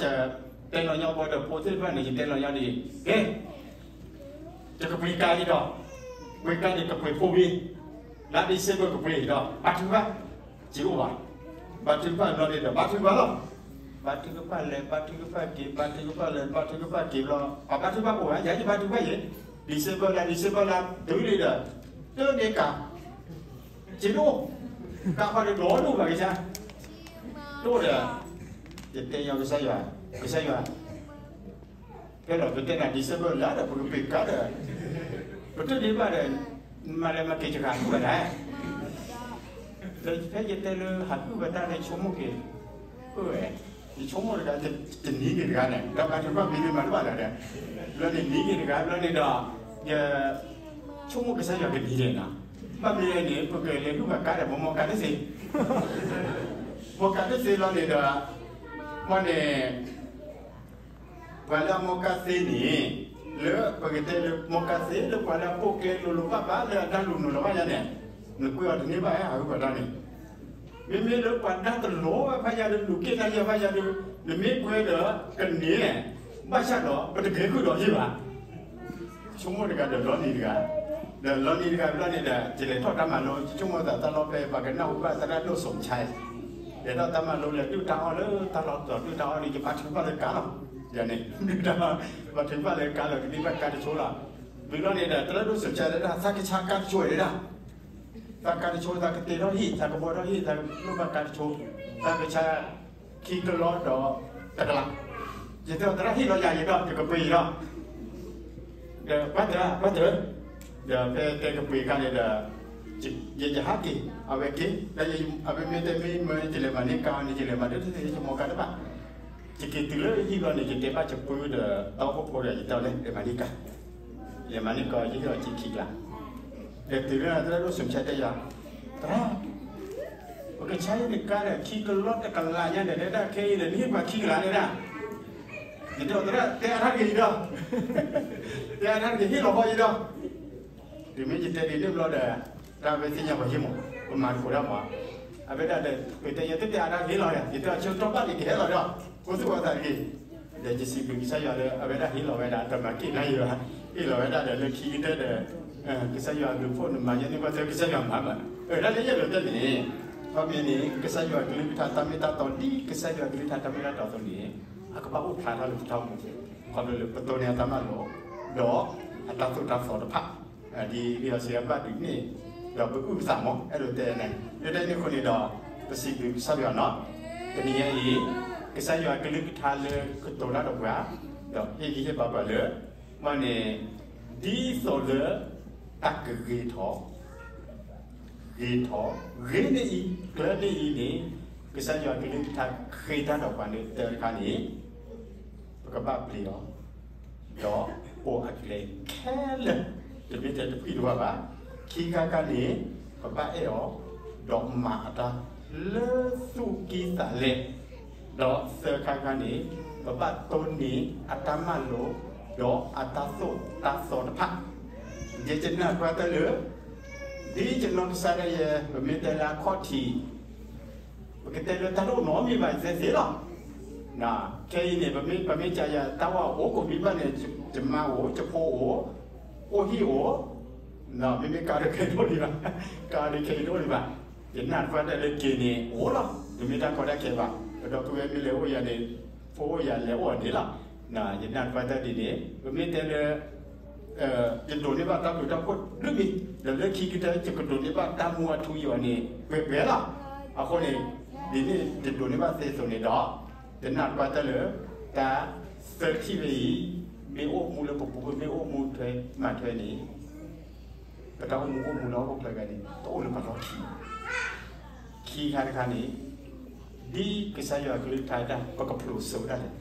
ပှ့ၤဒိၣ်, ဒီးပစ့အိၣ်ဘၣ်ဘၣ်ဟ့ၣ်ပှၤတၢ်ဒီးပှ့ၤဒိၣ်လံဧါ, မၤတဘၣ်ဒီး, အါ, တဲလီၤညီဘီဒီးဖိသ့ၣ်တဖၣ်န့ၣ် ယတဲလီၤညီန့ၣ်, ကဲ, ယကပှ့ၤကါအံၤဒီး, ပှ့ၤကါန့ၣ်ကပှ့ၤဖိဝံၤ, လါဒံၣ်စ့ဘၢၣ်ကပှ့ၤအံၤဒီး ဘါထုကဖၣ်, စ့အိၣ်ဘၣ်, ဘါထုကဖၣ်ဘျီန့ၣ်ဒီး ဘါထုကဖၣ်လီၤ. ဘါထုကဖၣ်လဲၤ ဘါထုကဖၣ်က့ၤ ဘါထုကဖၣ်လဲၤ ဘါထုကဖၣ်က့ၤဘျီ, ပှၤဘါထုကဖၣ်အိၣ်ဧါ, ယၤယဘါထုကဖၣ်ယဲၢ်, ဒံၣ်စ့ဘၢၣ်လါ ဒံၣ်စ့ဘၢၣ်လါတုၤလံဒီး, တန့ၢ်ကါ စ့တအိၣ်, ကါဃီဒီးဒီဒိၣ်ဘၣ်ကစၢ်, တအိၣ်ဒီး, ယတဲညီကစၢ်ယွၤ, ကစၢ်ယွၤ, ဖဲလီၤပတဲနၤဒံၣ်စ့ဘၢၣ်လါဒီး ပကပှ့ၤကါဒီး, ပတန့ၢ်ဘၣ်ဒီး, မၤလဲၤမၤက့ၤယကဟးဟုၣ်ဝဲဒၣ်, ဒီးဖဲယတဲလၢဟးဟုၣ်ဝဲတၢ်န့ၣ်ဆိကမိၣ်က့ၤ, ယဆိကမိၣ်တဂၤ, တနံၤက့ၤတဂၤန့ၣ် ဒီးဘါထုကဖၣ်မ့ၢ်မၤတဘၣ်လၢၤဒီး, ဘျီန့ၣ်နံၤက့ၤတဂၤ ဘျီန့ၣ်ဒီး, ယ ဆိကမိၣ်ကစၢ်ယွၤကနံၤန့ၣ်နီၤ, ဘၣ်မနုၤလဲၣ်န့ၣ် ပကလဲၤဟုၣ်ဘၣ်ကါဒီး ပမီၢ်ကါတသ့, မီၢ်ကါတသ့လီၤန့ၣ်ဒီး, မ့ၢ်န့ၣ်, ပှၤလၢအမီၢ်ကါသ့န့ၣ်, လၢပကတဲလၢမီၢ်ကါသ့လၢပှၤလၢအပိာ်ကျဲလိၤလိၤဘၣ်ဘၣ်လၢအတၢ်လူၤနုာ်လီၤဘၣ်ယါန့ၣ်, နကွၢ်အီၤတန့ၢ်ဘၣ်ဟးဟုၣ်ဘၣ်တၢ်န့ၣ်, မ့မ့ၢ်လၢပှၤဒၣ်တလီၤဘၣ်ဖးယါဒီး လူၤက့ၣ်တၢ်ယဲၢ်ဖးယါဒီး, နမ့ၢ်ကွဲဒီး, ကန့ၢ်, ဘၣ်ဆၣ်ဒီး ပတဂဲၤဃုာ်ဒီးဟ့ၣ်ဘၣ် ဆိကမိၣ်တဂၤဒီးလီၤနံၤတဂၤ, ဒီးလီၤနံၤတဂၤဘျီန့ၣ်ဒီး ယလဲၤထီၣ်တၢ်မၤလိ ယဆိကမိၣ်သးတၢ်လီၢ်ဖဲ ပှၤကနၢ်ဟူဘၣ်သရၣ်ဒိၣ်စိၤဆါ, လဲၤထီၣ်တၢ်မၤလိလဲၤဒုၣ်တၢ်အီၣ်လၢတၢ်လီၢ်တီၤဒုၣ်တၢ်အီၣ်န့ၣ် ယဘါထုကဖၣ်လၢကါလီၤ, ယၤန့ၣ် ဒုၣ်ဒါ ပှၤထုးဘၣ်လၢကါလီၤ ကဒံဘၣ်ကါတဆိလီၤ. ဘျုးလီၤန့ၣ်ဒီး တရၣ်ဒိၣ်စိၤဆၢတၢ် သးကဆါကါတဆိဝဲဒၣ်, သးကါတဆိ သးကတ့ထီၣ်ဟံၣ် သးကဘှီထီၣ်ဟံၣ် သးကလိၣ်ဘၣ်ကါတဆိ, သးကဆါခံကလီဒီးတကလး. ယတဲအီၤ သရၣ်ဟ့ၣ်လီၤယၤယဒီး ယကပှ့ၤယဒီး ဒီးပှၤတရၣ် ပှၤတရၣ်, ဒီးဖဲတဲကပှ့ၤအခါန့ၣ်ဒီး ယယဟးက့ၤ အဝဲက့ၤ ဒီးအဝဲမ့ၢ်တဲမ့ၢ်မၢယလဲၤမၤန့ၢ်ကါန့ၣ် ယလဲၤမၤဒ်တသ့ ယမီကါတဘၣ်. ယက့ၤတုၤလၢဟံၣ်ဘျီန့ၣ် ယတဲဘၣ်ယပုၢ်ဒီး တၢ်အိၣ်ဖှိၣ်ဖိဒီး ယတဲအီၤလၢ လဲၤမၤန့ၢ်ကါ, လဲၤမၤန့ၢ်ကါ ယဟ့ၣ်အီၤက့ၤခံကလး. ဒီးတုၤလၢတရၣ်ဒိၣ်စိၤဆၢတဲယၤ သရၣ် ပကဆါအံၤနကါဒီး ခံကလီတကလးညါဒီး တဲဒၣ်ခဲအံၤဒီး နဟ့ၣ်ပှၤခံကလးန့ၣ်ဒၣ်. ယတဲအီၤ သရၣ် တဲအါထီၣ်က့ၤယဒီး, တဲအါထီၣ်က့ၤ ဟ့ၣ်လီၤဃီယဒီး. တုၤမ့ၢ်ယတဲဒ်န့ၣ်ဘျီဒီး တၢ်ဝဲသ့ၣ်ညါပှၤဟ့ၣ်မး ပမၤသကိးတၢ်မး. အဝဲဒၣ်ဒီး ပတဲယၤ တတဲအါထီၣ်က့ၤဟ့ၣ်လီၤယၤ, ယတဲအီၤ ဆိတီၢ်ဘၣ်န့ၣ် ကဟဲလီၤဒီး ကိးသူၣ်ကိးသးတက့ၢ်. ဒီးယစံးဘျုးကစၢ်ယွၤလၢ အဝဲဒၣ်ဟ့ၣ်လီၤဝဲဒၣ် တမၤက့ၢ်နၤယၤ, ဟ့ၣ်လီၤဝဲဒၣ်ဒီးလၢခံကတၢၢ်ဒီး ကစၢ်ယွၤအဘျုးအဖှိၣ်န့ၣ် မၤယဲန့ၢ်ပှၤသၢ ကစၢ်ယွၤမၤဘၣ်. အဝဲဒၣ်လၢယအဲၣ်ဒိးတဲန့ၣ် ခီမ့ၢ်န့ၣ် ကစၢ်ယွၤအကလုၢ်ကထါတၢ်မ့ၢ်တၢ်တီ ဒ်ကစၢ်ယွၤအကလုၢ်ကထါတၢ်မ့ၢ်တၢ်တီအသိးန့ၣ် အကဘၣ်အိၣ်ဖျါထီၣ်လၢပတၢ်အိၣ်မူ, ခီဖျိလၢပတိၢ်န့ၢ်အတၢ်မၤလိာ် ဒီးအတၢ်သိၣ်တၢ်သီတဖၣ် ဒ်လံာ်စီဆှံအဘၣ်ဒုးန့ၣ် ဒီးပအုၣ်ပသးမး အဲၣ်ဒိးတဲန့ၣ် လၢတၢ်န့ၣ်အဃိန့ၣ်ဒီး ပစံးဘျုးကစၢ်ယွၤနီၤ. တနံၤညါအံၤ ကစၢ်ယွၤအကလုၢ်ကထါလၢကတိၤတၢ်ဒီးပှၤ ဒီးဟ့ၣ်ဂံၢ်ဟ့ၣ်ဘါပှၤလၢ မ့ၢ်န့ၣ် ဒ်သိးလၢ တၢ်ကဂ့ၤထီၣ် ဂ့ၤထီၣ် ဂ့ၤန့ၢ်အံၤ ကျၢၤန့ၢ်အံၤန့ၣ် ကစၢ်ယွၤကလုၢ်ကထါဃ့တၢ်ဒီးပှၤန့ၣ် တၢ်တခါန့ၣ် ပကဘၣ်ပျံၤအီၤ ဒီးပိာ်အကျဲခဲလၢာ် တမ့ၢ်ထဲတဖှံၣ်တဝါဘၣ်. ခံခါခါန့ၣ် ပဘၣ်အဲၣ်အီၤ ဒီးမၤအတၢ်လၢသူၣ်ကံၢ်သးလဲ, ဒီးသၢခါခါန့ၣ် ပဘၣ်တိၢ်န့ၢ်အတၢ်မၤလိာ် ဒီးအတၢ်သိၣ်တၢ်သီတဖၣ်. ယကနၣ်ပှၤတၢ်လၢ ဒ်ယနီၢ်ကစၢ်ဒၣ်ယဲ ပမ့ၢ်တဲလၢအခီၣ်ထံး ပကတဲလၢတၢ်တအိၣ်နီတမံၤဘၣ် ယတဲသ့လီၤ. ခဲအံၤန့ၣ် ပမ့ၢ် ပမ့ၢ်ကယၤ တၢ်ဝဲအိၣ်ကိးမံၤဘၣ်န့ၣ် ယမါအိၣ် ယဖိအိၣ် အိၣ်ဟံၣ်အိၣ်, မ့မ့ၢ်ကါဒီးခဲအံၤတအိၣ်ဒံးဘၣ်, ကါဒီးခဲအံၤတအိၣ်ဒံးဘၣ်. ယနာ်တပှၢ်တၢၢ်လၢက့ၤန့ၣ် အိၣ်လီၤ. တမ့ၢ်တၢ်ကီတၢ်ခဲဘၣ်. ပဒီပုၢ်ဝဲၢ်မ့ၢ်လဲၤအိၣ်ယၤန့ၣ် ဖိအိၣ်ယၤလဲၤအိၣ်အီၤန့ၣ်လီၤ. ယနာ်တပှၢ်တၢၢ်ဒ်န့ၣ် ပမ့ၢ်တဲလၢ ယဒိးန့ၢ်ဘၣ်တၢ်ဘျုးတၢ်ဖှိၣ်ဒိၣ်မံၤ, ဒီးလၢခံကတၢၢ် ယကဒိးန့ၢ်ဘၣ်တၢ်မူအထူအယိာ်န့ၣ် ပှဲၤပှဲၤလီၤ. အဃိန့ၣ် ဒ်န့ၣ်ယဒိးန့ၢ်ဘၣ်သ့အသိးန့ၣ်ဒီး ယနာ်ပှၤတၢၢ်လၢ တၢ်သၢထံၣ်ဝဲအံၤ မ့ၢ်အိၣ်မူလၢပပူၤ မ့ၢ်အိၣ်မူထွဲမၤထွဲန့ၣ် ပတၢ်အိၣ်မူအိၣ်မူလၢဟီၣ်ခိၣ်ချၢဂၤန့ၣ် တအိၣ်လၢပလီၢ်ခံဘၣ်. ခံခါတခါန့ၣ် ဒ်ကစၢ်ယွၤကလုၢ်ကထါတၢ် ပကဖျိးစိဒၣ်လဲာ်,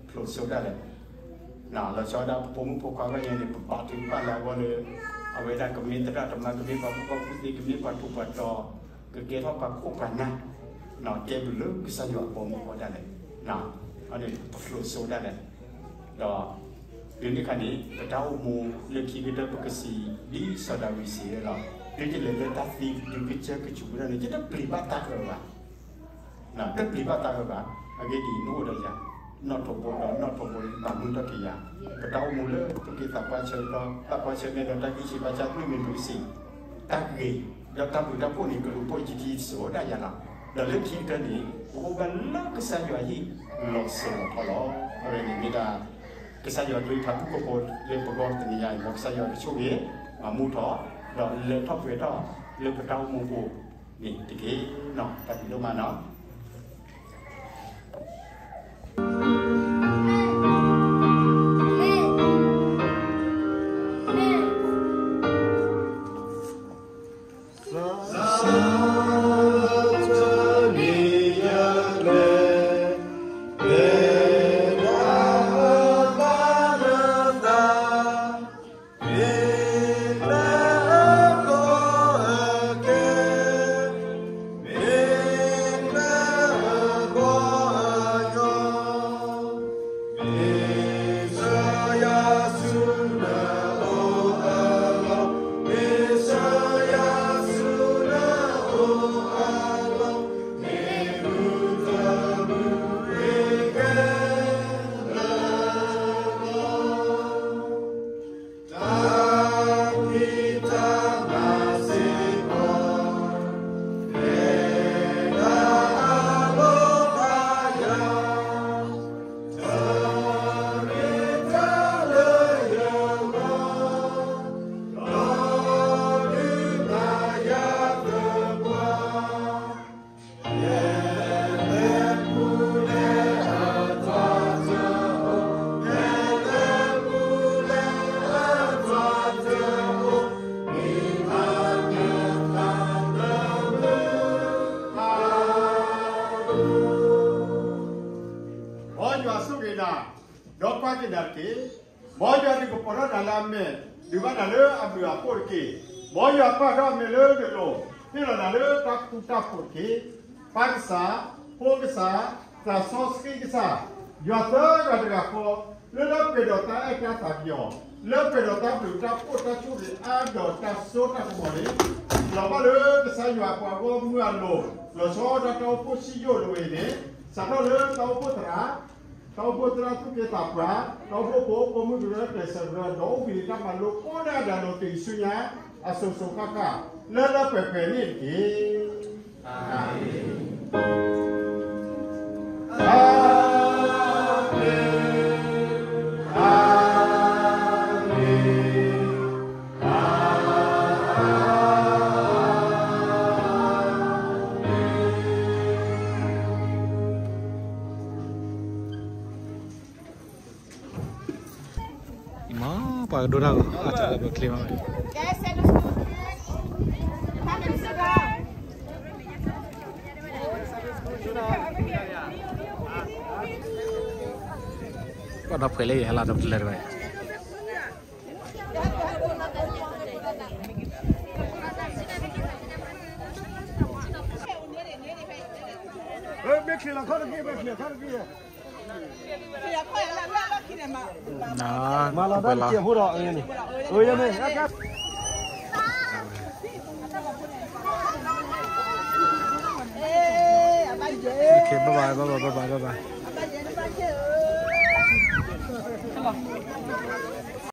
ဖျိးစိဒၣ်လဲာ်. လီၤဆီဒၣ်ပဖိမုၣ်ဖိခွါဘၣ်ယဲန့ၣ် ပဘၣ်ထုကဖၣ်လၢအဂီၢ်လၢ အဝဲဒၣ်ကမ့ၢ်သရၣ်သမါ ကမ့ၢ်ပှၤမူပှၤကူၣ်သ့ ကမ့ၢ်ပှၤထူးပှၤတီၤ ကကဲထီၣ်ပှၤခိၣ်ပှၤနၢ် ကဲဘျုးလၢကစၢ်ယွၤအဘီအမုၢ်အဃိဒၣ်လဲာ်. အန့ၣ်ပဖျိးစိဒၣ်လဲာ်. ဒီး တုၤန့ၣ်ခါန့ၣ် ပတၢ်အိၣ်မူလၢခံကတၢၢ်ပကစံး ဒ်စီၤဒၤဝံးစံးဝဲလီၤ. တုၤယလဲၤလၢတၢ်သံဒုးကစၢၢ်ကစူၤဝဲဒၣ်န့ၣ် ယတပျံၤဘၣ်တၢ်အၢဘၣ်. တပျံၤဘၣ်တၢ်အၢဘၣ်. အဂ့ၢ်ဒ်အံၤ နအိၣ်ဒီးယၤ နီၣ်ထိးဘိဒီးနီၣ်ထိးဘိ ဘၣ်မုာ်ထီၣ်က့ၤယၤ. ပတၢ်အိၣ်မူလၢပက့ၤသးပှၢ်ဆၢကတီၢ် သးပှၢ်ဆၢမဲာ်ဒီးတၢ်ဂံၢ်ဆံးဘါစၢ် မ့ၢ်မ့ၢ်ဒုးစံး တၢ်ဂ့ၤ ဒီးတၢ်ဘျုးတၢ်ဖှိၣ်န့ၣ် ကလူၤပိာ်ယခံစိဒၣ်ယၤလီၤ. ဒီးလၢခံကတၢၢ်န့ၣ် ပအိၣ်ဘၣ်လၢကစၢ်ယွၤဟံၣ်လီၤစိၤလီၤထီလီၤ. အဝဲန့ၣ်မ့ၢ်ဒၣ် ကစၢ်ယွၤကလုၢ်ကထါဖုၣ်ကိာ်ဖိလၢပဂီၢ်တနံၤညါအံၤ မ်ကစၢ်ယွၤကဆိၣ်ဂ့ၤ မၤမူထီၣ် ဒီးလဲၤထီၣ်ပှဲၤထီၣ်လၢပတၢ်အိၣ်မူအပူၤန့ၣ်တက့ၢ်. တၢ်ဘျုးဒိၣ်မးနီၤ. အမဲာ် ဒုးဘၣ်နၤလၢအဘျုးအဖှိၣ်တက့ၢ်. မ်ယွၤပာ်ထီၣ်အမဲာ်လၢနလိၤ ဟ့ၣ်လီၤနၤလၢတၢ်ဃူတၢ်ဖိးတက့ၢ်. ပၢ်ကစၢ်, ဖိကစၢ်, သးစီဆှံကစၢ်, ယွၤသၢဂၤတဂၤဃီ, လၢလၢပှဲၤဒီးတၢ်အဲၣ်တၢ်သးကယီၤ, လၢပှဲၤဒီးတၢ်ဘျုးတၢ်ဖှိၣ်တၢ်ဆိၣ်ဂ့ၤအါဒီးတၢ်စိတၢ်ကမီၤန့ၣ်, လီၤဘၣ်လၢကစၢ်ယွၤအပှၤဂီၢ်မုၢ်အလိၤ, လီၤဆီဒၣ်တၢ်အိၣ်ဖှိၣ်စံယိၣ်လၢဝဲအံၤန့ၣ်, စးထီၣ်လၢတၢ်အိၣ်ဖှိၣ်သရၣ် တၢ်အိၣ်ဖှိၣ်သရၣ်သူၣ်က့သးပှၢ်, တၢ်အိၣ်ဖှိၣ်ဖိ ပိာ်မုၣ်ကရၢကျဲးစၢးကရၢ ဒီးအိၣ်ဘှံးနံၤတၢ်မၤလိကိးဂၤဒဲးဒီးတုၤဆူညါ အစိၤစိၤဃၣ်ဃၣ် လၢလၢပှဲၤပှဲၤန့ၣ်တက့ၢ်. အၤမ့ၣ်. အၤမ့ၣ်. အၤမ့ၣ်. မ့ၢ်ပှၤကဒိၣ်တၢ်ဂီၤ အတၢ်လၢပချ့မး, ပှၤဒီးဖှဲးလၢယဟဲလီၤတလၢတဝဲ မ့ၢ်ချ့လီၤခီၣ်တက့ၢ်, မ့ၢ်ချ့လီၤခီၣ်တက့ၢ်. မၤလီၤတၢ်တစဲး ဖိဒီးအန့ၣ်, အယန့ၣ်, okay, bye bye, bye bye, bye bye, bye bye.